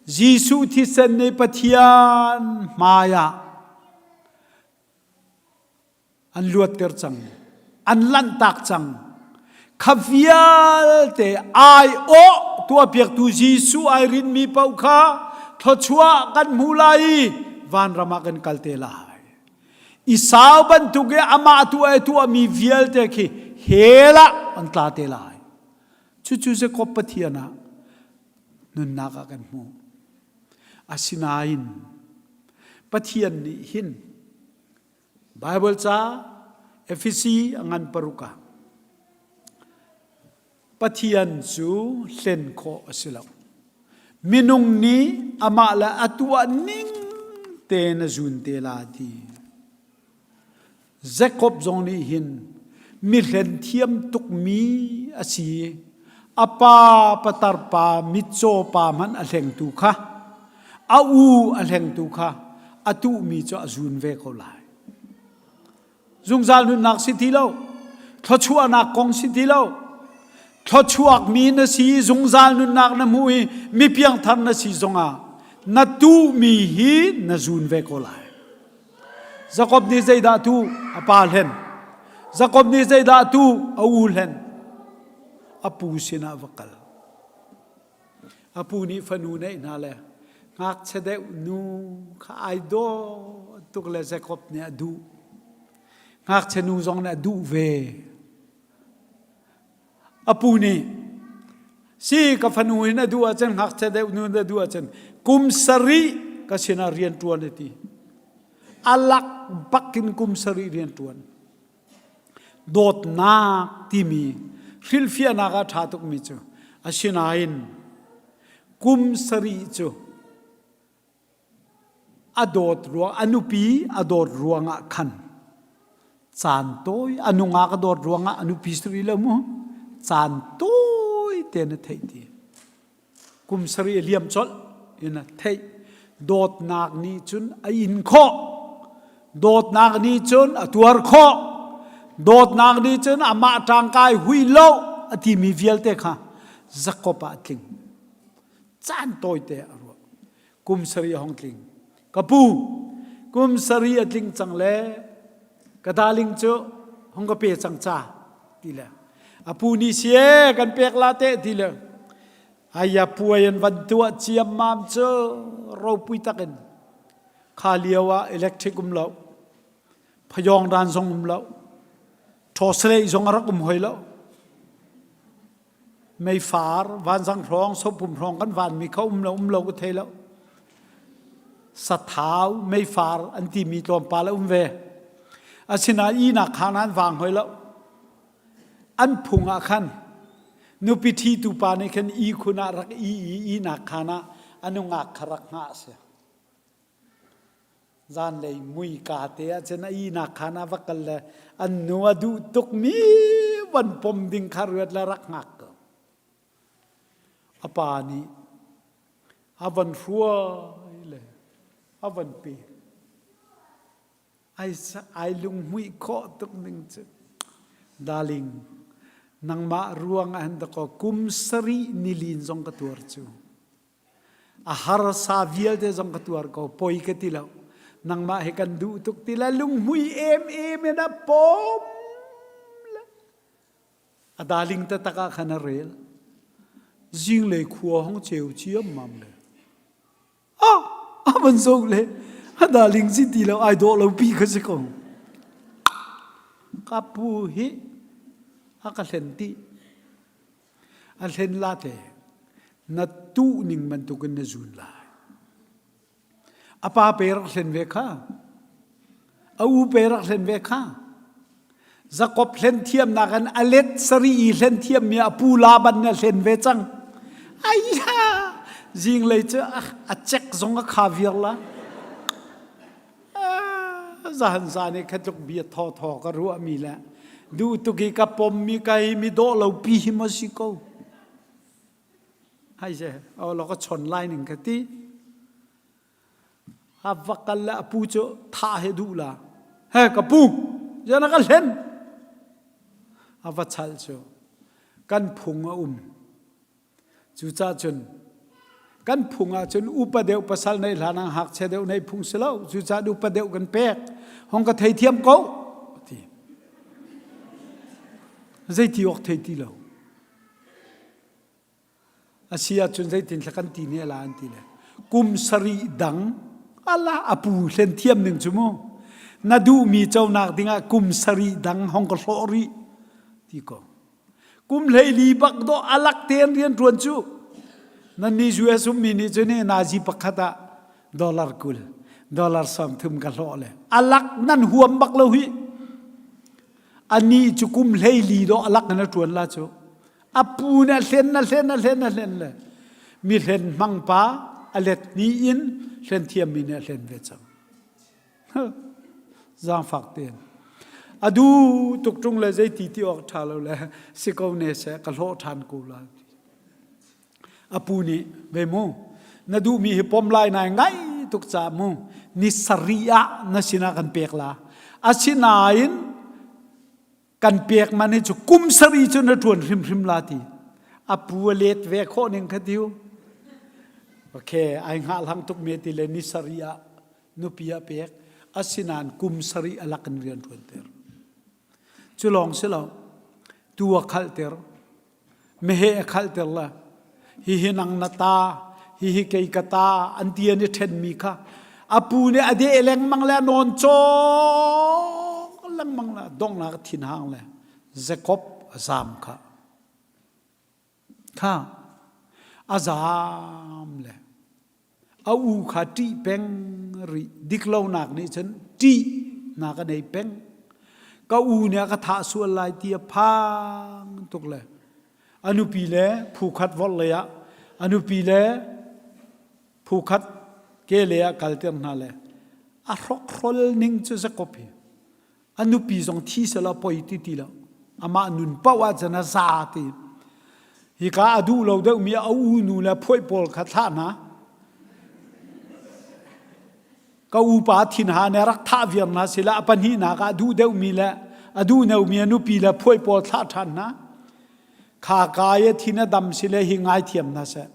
Jesuh thisen nih Pathian hmai ah an luatter cang an lanhtak cang kha vialte aiawh tuahpiaktu Jesuh ai rinmi paoh kha thluachuah kan hmu lai i vanram ah kan kal te lai Esau bantuk i amah tu ai tuahmi vialte khi hell ah an tla te lai cucu Jakob Pathian ah nunnak ah kan hmuh asinain Pathian nih hin Baibal ca Efesi a ngan paruk ah Pathian cu hlen khawh a si lo. Minung nih amah le a tuah ning tein a zun te la ti. Jakob zong nih hin mi hlen thiam tukmi a si. A pa patar pa mitcaw pa hmanh a hlengtu kha a u a hlengtu kha a tuhmi cu a zun ve ko lai. Zungzal nunnak si ti lo. Thluachuahnak kong si ti lo. Thluachuakmi na si, zungzal nunnak na hmu i mi piangthar na si zongah na tuhmi hi na zun ve ko lai. Jakob nih zeidah tu a pa hlen? Jakob nih zeidah tu a u hlen? A pu sinah va kal. A pu nih fanu neih hna le ngakchia deuh nu kha ai dawh tuk le Jakob nih a duh. Ngakchia nu zong nih a duh ve. A pu nih si ka fanu in a duh ahcun ngakchia deuh nu in a duh ahcun kum sarih ka sinah rian ṭuan a ti. A lak bak in kum sarih rian ṭuan. Dawtnak timi hrilhfiahnak ah ṭha tukmi cu asinain kum sarih cu a dawt ruang a nupi a dawt ruangah khan caan tawi a nungak a dawt ruangah a nupi si rih lo mu caan tawi te na theih ti kum sarih a liam colh in a theih dawtnak nih cun a in khawh dawtnak nih cun a tuar khawh dawtnak nih cun amah ṭangkai hui lo a timi vialte kha Jakob ah a tling caan tawite a ruah kum sarih a hong tling ka pu kum sarih a tling cang le ka darling cu hong ka pe cang ca ti le a pu nih si e kan pek la te ti le aya puai an van tuah ciammam cu ropui takin kha lio ah electric um lo phayong dan zong um lo ṭhawsalei zong a rak um hoi lo meifar vanzang hrawng sopum hrawng kan vanmi kha um lo um lo ka thei lo sathau meifar an timi tlawmpal a um ve asinain ihnak khaan an vang hoi lo an phung ah khan nupi ṭhitu pa nih khan ihkhun ah rak i i ihnak khaan ah a nungak kha rak hngah a si Zanlei muika te ah cun a ihnak khaan ah va kal le an nu a duh tukmi van pom ding kha ruat le rak hngak ko. A pa nih a van hruai le a van pek. Ai, ai lunghmuih khawh tuk ning cu. Darling, nangmah ruang ah hin dakaw kum sarih nilin zong ka tuar cu. A harsa vialte zong ka tuar ko, poi ka ti lo. Nangmah hi kan duh tuk ti le lunghmui em em in a pom le a darling taktak ah khan a rel. Zinglei khua hong ceu ciammam le. Ah, a van zoh le a darling si ti lo ai dawh lo pi kha si ko. Ka pu hi a ka hlen ti. A hlen la te na tuh ning bantukin na zun lai. A pa pe rak hlen ve kha. A u pe rak hlen ve kha. Jakob hlen thiamnak in a let sari i hlen thiammi a pu Laban nih a hlen ve cang. Aiya! Zinglei cu a cek zong a kha viar la. Zahan zan i kha tluk bia thaw thaw ka ruahmi le duh tuk i ka pommi ka hi mi dawh lo pi hi maw si ko. Hai je, o lo ka chon lai ning ka ti. A va kal le a pu cu tha he duh la. He ka pu, jana ka hlen. A va chal cu kan phung a um. Cucaah cun kan phung ah cun upa deuh pasal neih hlan ah ngakchia deuh neih phung si lo. Cucaah upa deuh kan pek. Hong ka theithiam ko ti. Zeiti awk thei ti lo. A si ahcun zeitin thla kan ti ne la an ti le. Kum sarih dang ala a pu hlen thiam ning cu mu. Na duhmi conak dingah kum sarih dang hong ka hlawh rih ti ko. Kum 14 bak dawh alak tein rian ṭuan cu nan nih US ummi nih cun nazi pakhat ah dollar 20 dollar 30 ka hlawh le alak nan huam bak lo hi ani cu kum 14 dawh alak in a ṭuan la cu a pu nih a hlen a hlen a hlen a hlen le mi hlen hmang pa a let ni in hlen thiammi nih a hlen ve cang Zaangfak tein. A du tuk ṭung le zeiti ti awk ṭha lo le si ko ne seh ka hlawh ṭhan ko la. A pu nih ve mu na duhmi hi pom lai nai ngai tuk ca mu ni sarih ah na sinah kan pek la. Asinain Kan pek man hi cu kum sari cu na ṭuan hrimhrim la ti. A pu a let ve khawh ning kha tiu. Okay, ai hngah hlang tuk me ti le ni sari ah nupi a pek. Asinain kum sari a lak in rian ṭuan ter. Cu lawng si lo, tu a khalh ter. Meheh a khalhter le hihi nang na ta, hihi kei ka ta an ti an i ṭhenmi kha a pu nih a deh lengmang le a nawn cawk lengmang le donghnak a thinhang le Jakob a zaam kha. Kha a zaam le A u kha ṭih peng rih. Diklonak nih cun ṭihnak a nei peng. Ka u nih a ka thah sual lai ti a phang tuk le a nupi le phu khat vorh lei ah a nupi le phu khat ke lei ah kalter hna le a hrokhrol ning cu Jakob hi a nupi zong thi selaw poi ti ti lo amah nun paoh ah cun a za ti hika a duh lo deuhmi a u nu le phuai pawl kha thlah hna ka upa thinha ne rak thah viar hna sila a pahnihnak ah duh deuhmi le a duh neumi a nupi le phuai pawl thlah ṭhan hna kha ka i thin a dam si le hi ngaithiam hna seh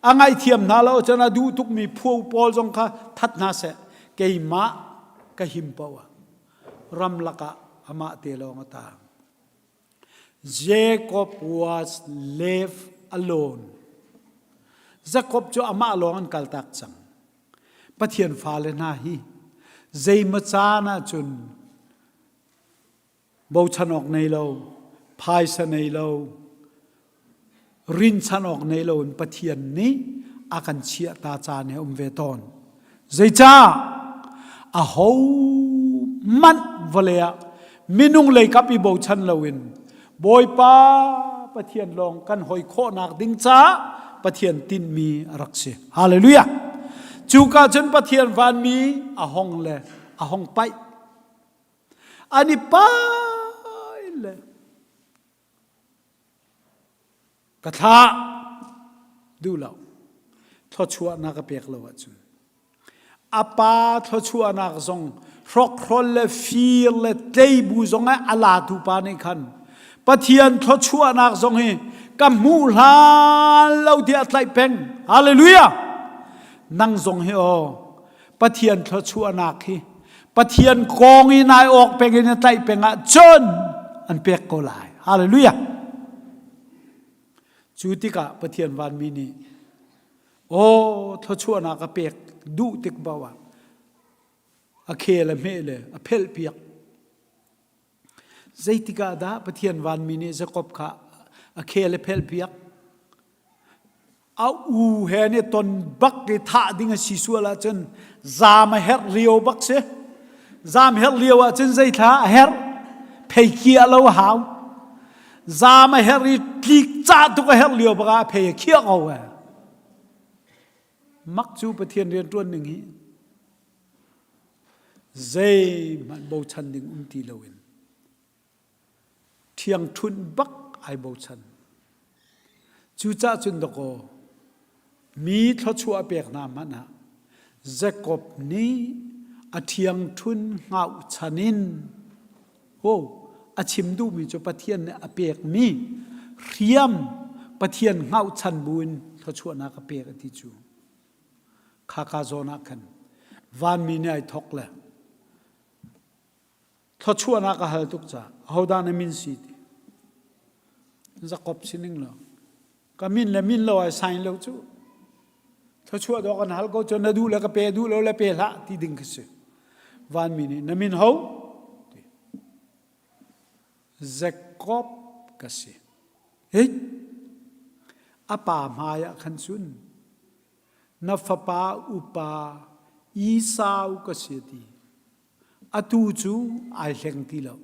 a ngaihthiam hna lo cun a duh tukmi phuo pawl zong kha that hna seh keimah ka him paoh ah ramlak ah amah te lawng a tang. Jacob was left alone. Jacob cu amah lawng an kaltak cang. Pathian fale hna hi zeimaw caan ahcun bochan awk nei lo, phaisa nei lo, rinchan awk nei lo in Pathian nih a kan chiah ta caan he um ve tawn. Zeicah? A ho manh vawlei ah minung lei kap i bochan loin Bawipa Pathian lawng kan hoi khawhnak ding caah Pathian tinhmi a rak si. Hallelujah! Cuka cun Pathian vanmi a hong le a hong paih. An i pai le Ka thlah duh lo. Thluachuahnak a pek lo ahcun. A pa thluachuahnak zong hrokhrol le fir le tleibu zong ah a latu pa nih khan Pathian thluachuahnak zong hi ka hmuh hlan lo tiah a tlaih peng. Hallelujah! Nang zong hi aw Pathian thluachuahnak hi Pathian kong i nai awk peng in a tlaih peng ah cun an pek ko lai. Hallelujah. Cu tikah Pathian vanmi nih aw thluachuahnak a pek duh tik paoh ah a khel a hmeh le a phelh piak. Zeitik ah dah Pathian vanmi nih Jakob kha a khel a phelh piak? A u he nih ton bak i thah ding a si sual ahcun zaam a herh lio bak si. Zaam herh lio ahcun zeithla a herh? Phei khiah lo a hau. Zaam a herh i tlik cah tuk a herh lio bak ah a phei a khiah ko e. Mak cu Pathian rianṭuan ning hi zeihmanh bochan ding um ti loin Ṭhiangṭhunh bak ai bochan. Cucaah cun dakaw mi thluachuah a pek hna hmanh ah Jakob nih a ṭhiangṭhun hngauhchan in oh, a chim duhmi cu Pathian nih a pekmi hriam Pathian hngauhchan buin thluachuahnak a pek a ti cu. Khaka zawn ah khan vanmi nih ai thawk le Thluachuahnak a hal tuk caah ahodah na min si ti. Jakob sining lo. Ka min le min lo ai sign lo cu. Thluachuah dawh kan hal ko cu na duh le ka pe duh lo le pe hlah ti ding khi si. Vanmi nih na min ho? Ti. Jakob ka si. Hei, a pa hmai ah khan cun na fapa upa Esau ka si ti. Atu cu ai hleng ti lo.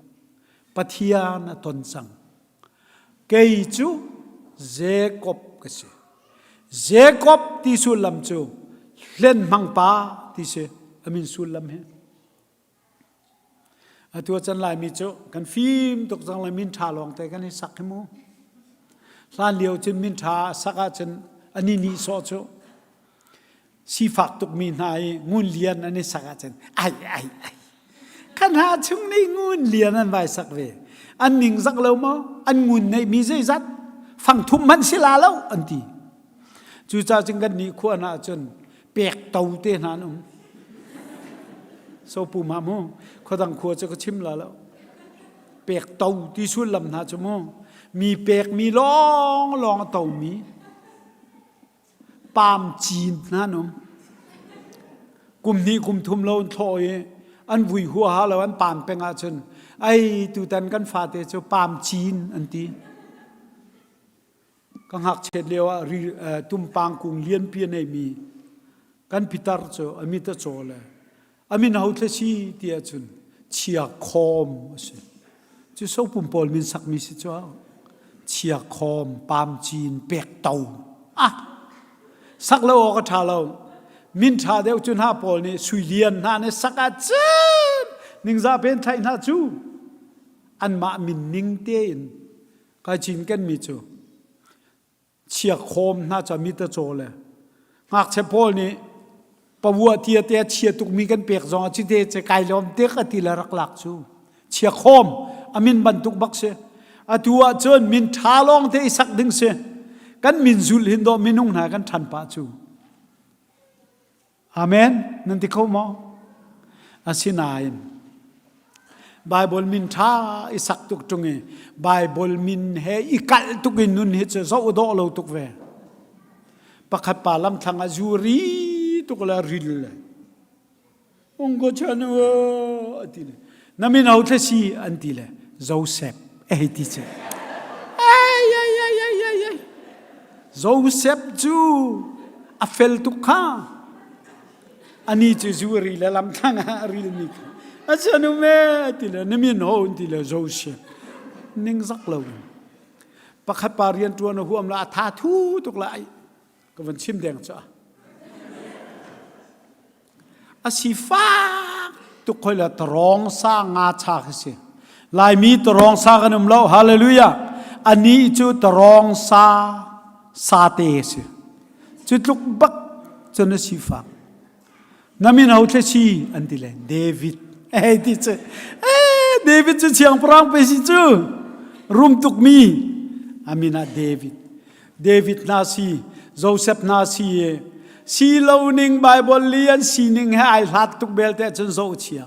Pathian a ton cang. Kei cu Jakob ka si. Jakob ti sullam cu hlen hmang pa ti si a min sullam hi. Atu a can Laimi cu kan fim tuk cang lai min ṭha lawng te kan i sak hi mu. Hlan lio cun min ṭha sak ahcun ani nih sawh cu sifak tukmi hna i ngun lian an i sak ahcun ai ai ai. Kha hna chung nih ngun lian an vai sak ve. An ning zak lo maw? An ngun neihmi zeizat? Fang thum hmanh si la lo an ti. Cucaah cun kan nih khua hna cun pek to te hna an um. So pu ma mu khuadang khua cu ka chim la lo. Pek to ti sullam hna cu mu mi pek mi lawng lawng a to mi Pam cin hna an um. Kum hnih kum thum lo an thlawh i an vui huaha lo an pam peng ahcun ai tutan kan fate cu pam cin an ti. Ka ngakchiat lio ah ri, uh, tumpang kung lianpi a neimi kan pitar cu a mit a caw le A min ho thla si ti ahcun chia khawm a si. Cu sopum pawl min sakmi si cu chia khawm, pam cin, pek to. Ah! Sak lo awk a ṭha lo. Min ṭha deuh cu hna pawl nih sui lian hna nih sak ah cun ningzah pen thlaih hna cu anmah min ning tein kai cinken mi cu chiakhawm hna cu mit a caw le ngakchia pawl nih pawua tia te a chia tukmi kan pek zong ah cite ce kai lawm te ka ti le rak lak cu chiakhawm a min bantuk bak si atu ah cun min ṭha lawng te i sak ding si kan min zul hin dawh minung hna kan ṭhan pah cu Amen. Nan ti kho maw? Asinain Bible min ṭha i sak tuk ṭung i Bible min he i kalh tuk in nun hi cu zoh dawh lo tuk ve. Pakhat pa lamthlang ah zu ri tuk le ril le ungko chan u ati le na min ho thla si an ti le Joseph ei ti che. Ai ai ai ai ai ai. Joseph cu a fel tuk kha. Ani cu zu ri le lamthlang ah a rilmi kha. A chanu me ti le na min ho ti le Joseph ning zak lo. Pakhat pa rian ṭuan a huam la a tha thu tuk la ai ka van chim deng cu A sifak tuk hoi le tarawng sa nga cha khi si. Laimi tarawng sa kan um lo. Hallelujah. Ani cu tarawng sa sate si. Cu tluk bak cun a sifak. Na min ho thle si an ti le David. Eh ti cu. Eh David cu siangpahrang pe si cu. Rum tuk mi. Amin ah David. David hna si, Joseph hna si, si lo ning Bible li an sining he ai hlat tuk belte cun zoh chia.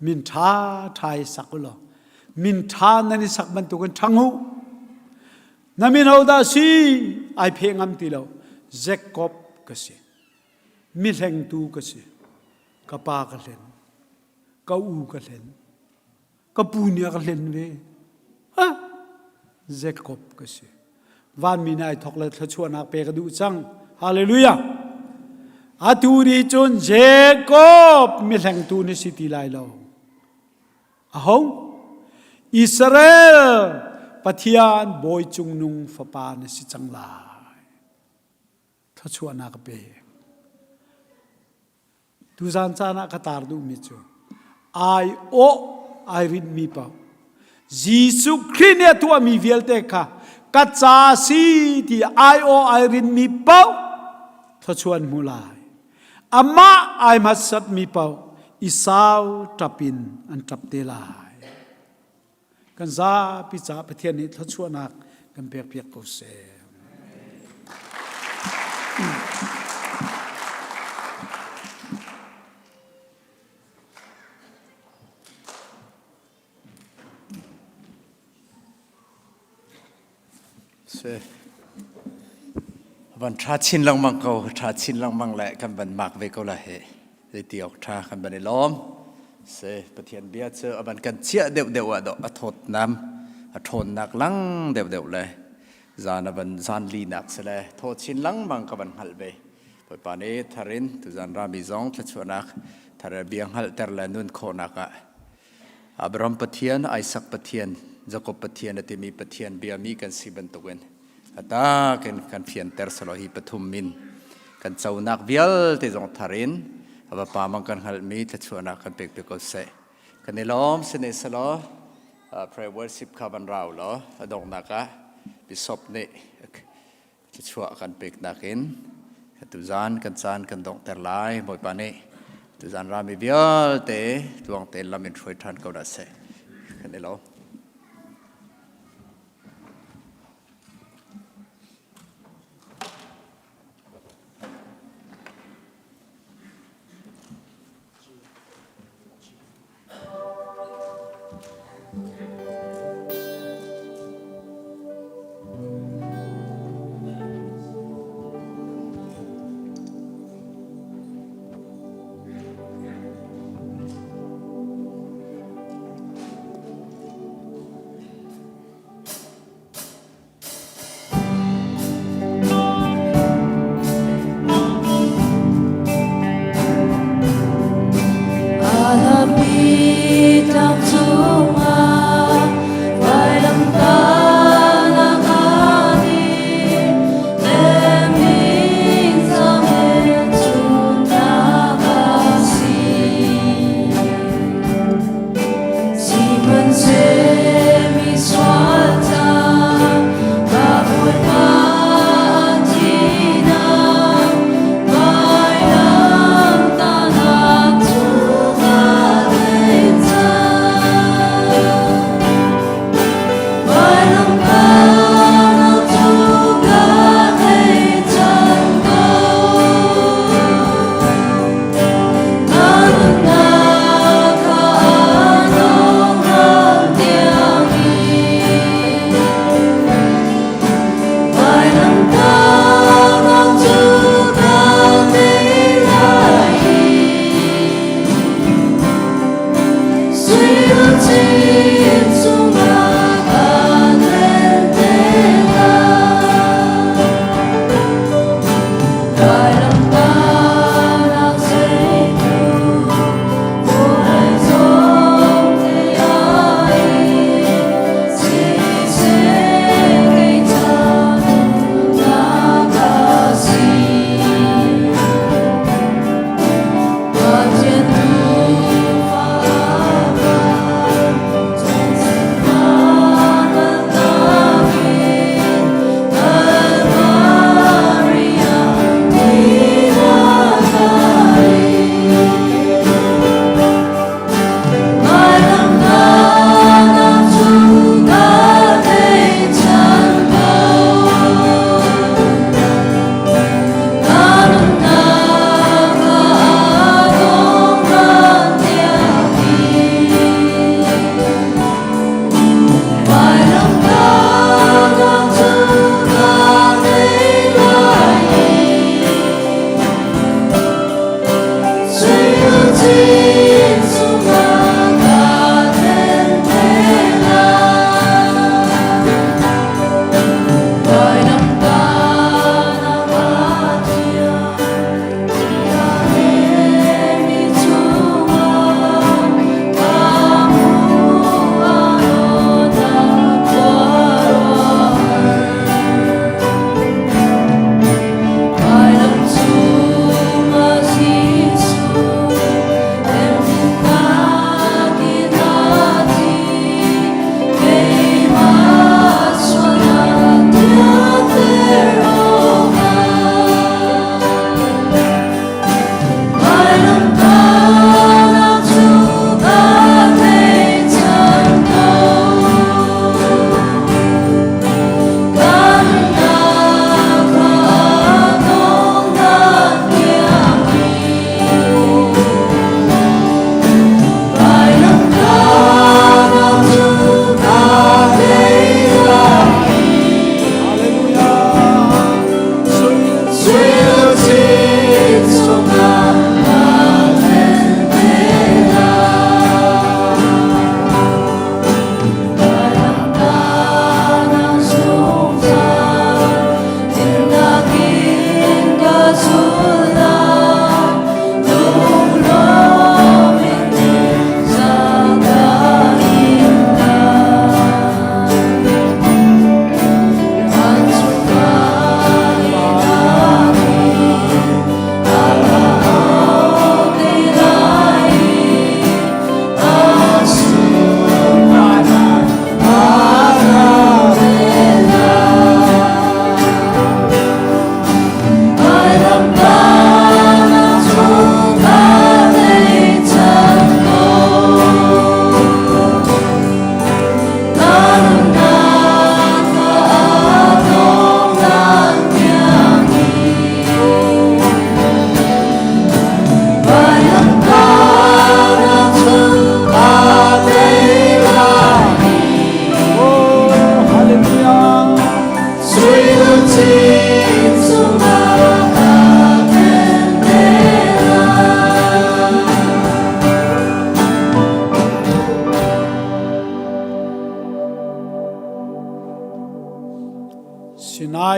Min ṭha ṭha i sak u law. Min ṭha nan i sak bantukin ṭhang u. Na min ho dah si? Ai phe ngam ti lo. Jacob ka si. Mi hlengtu ka si. Ka pa ka hlen. Ka u ka hlen. Ka pu nih a ka hlen ve. Ha! Jacob ka si. Vanmi nih ai thok le thluachuahnak pe ka duh cang. Hallelujah. Atu ni cun Jacob mihlengtu na si ti lai lo. Aho? Israel Pathian bawi cungnung fapa na si cang lai. Thluachuahnak a pe. Tuzan caan ah ka tar duhmi cu ai awh ai rinhmi paoh Jesuh Khrih nih a tuahmi vialte kha ka ca si ti ai awh ai rinhmi paoh thluachuah an hmu lai. Amah ai hmasatmi paoh i sau ṭap in an ṭap te lai. Kan zapi caah Pathian nih thluachuahnak kan pekpiak ko seh. Si. Van ṭha chin lengmang ko, ṭha chin lengmang le kan van mak ve ko la hi. Zeiti awk ṭha kan van i lawm. Si, Pathian bia cu a van kan chiah deuhdeuh ah dawh a thawtnam, a ṭhawnnak lang deuhdeuh le zan a van zan linak si le thaw chin lengmang ka van hngalh ve. Bawipa nih tharin tuzan rami zong thluachuahnak thar bia hngalhter le nun khawhnak ah Abraham Pathian, Isaac Pathian, Jakob Pathian a timi Pathian biami kan si bantukin a takin kan fianter selaw hi pathum min kan conak vialte zong thar in a vapa mang kan hngalhmi thluachuahnak kan pek ko seh. Kan i lawm sine selaw prayer worship kha van rau law a donghnak ah Bishop nih Thluachuah kan peknak in tuzaan kan caan kan donghter lai. Bawipa nih Tuzan rami vialte tluang tein lam in hruai ṭhan ko dah seh. Kan i lo.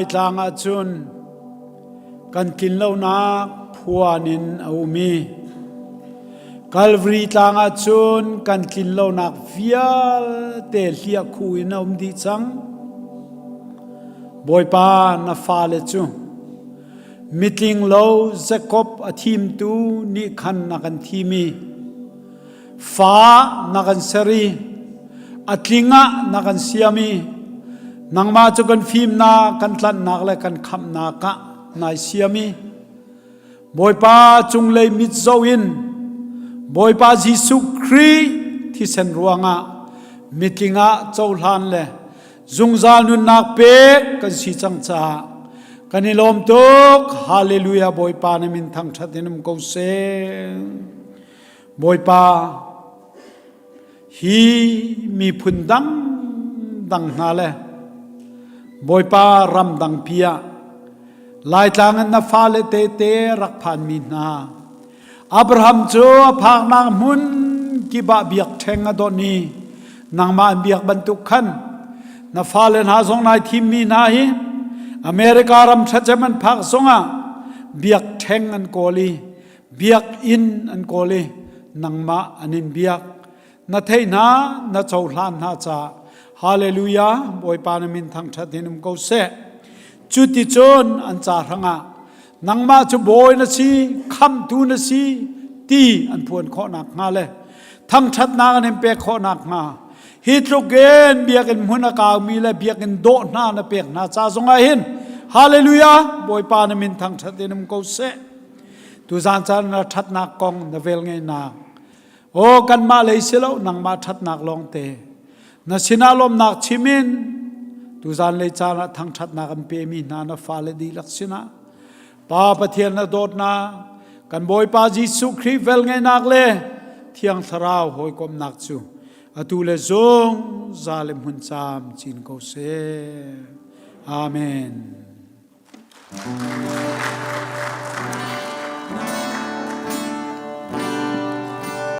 Laitlang ahcun kan tlinlonak phuan in a um i Calvary tlang ahcun kan tlinlonak vialte hliahkhu in a um dih cang. Bawipa na fale cu mitling lo Jakob a thimtu nih khan na kan thim i Fa na kan ser i a tling ah na kan siam i nangmah cu kan fimnak, kan tlanhnak le kan khamhnak ah nai siam i Bawipa cunglei mit zoh in Bawipa Jesuh Khrih thisen ruangah mitling ah cohlan le zungzal nunnak pek kan si cang caah kan i lawm tuk. Hallelujah Bawipa na min thangṭhat in um ko seh. Bawipa, hi miphun dangdang hna le Bawipa ramdangpi ah Laitlang in na fale tete rak phanmi hna Abraham cu a phaknak hmun kip ah biakṭheng a donh i nangmah an biak bantuk khan na fale hna zong nai thimmi hna hi America ram ṭhacem an phak zongah biakṭheng an kawl i Biakinn an kawl i nangmah an in biak. Na theih hna, na cohlan hna caah Hallelujah, Bawipa na min thangṭhat in um ko seh. Cuticun an ca hrangah nangmah cu bawi na si, khamhtu na si ti an phuan khawh nakhnga le thangṭhatnak an in pek khawh nakhnga hi tluk in biakinn hmun a kaumi le biakinn dawh hna na pek hna ca zongah hin Hallelujah, Bawipa na min thangṭhat in um ko seh. Tuzaan caan na ṭhatnak kong na velngeihnak aw kanmah lei si lo nangmah ṭhatnak lawngte na sinah lawmnak chim in tuzaan lei caan ah thangṭhatnak an pemi hna na fale dihlak sinah Pa Pathian na dawtnak kan Bawipa Jesuh Khrih velngeihnak le Thiang Thlarau hawikomhnak cu atu le zungzal in hmun caam cin ko seh. Amen.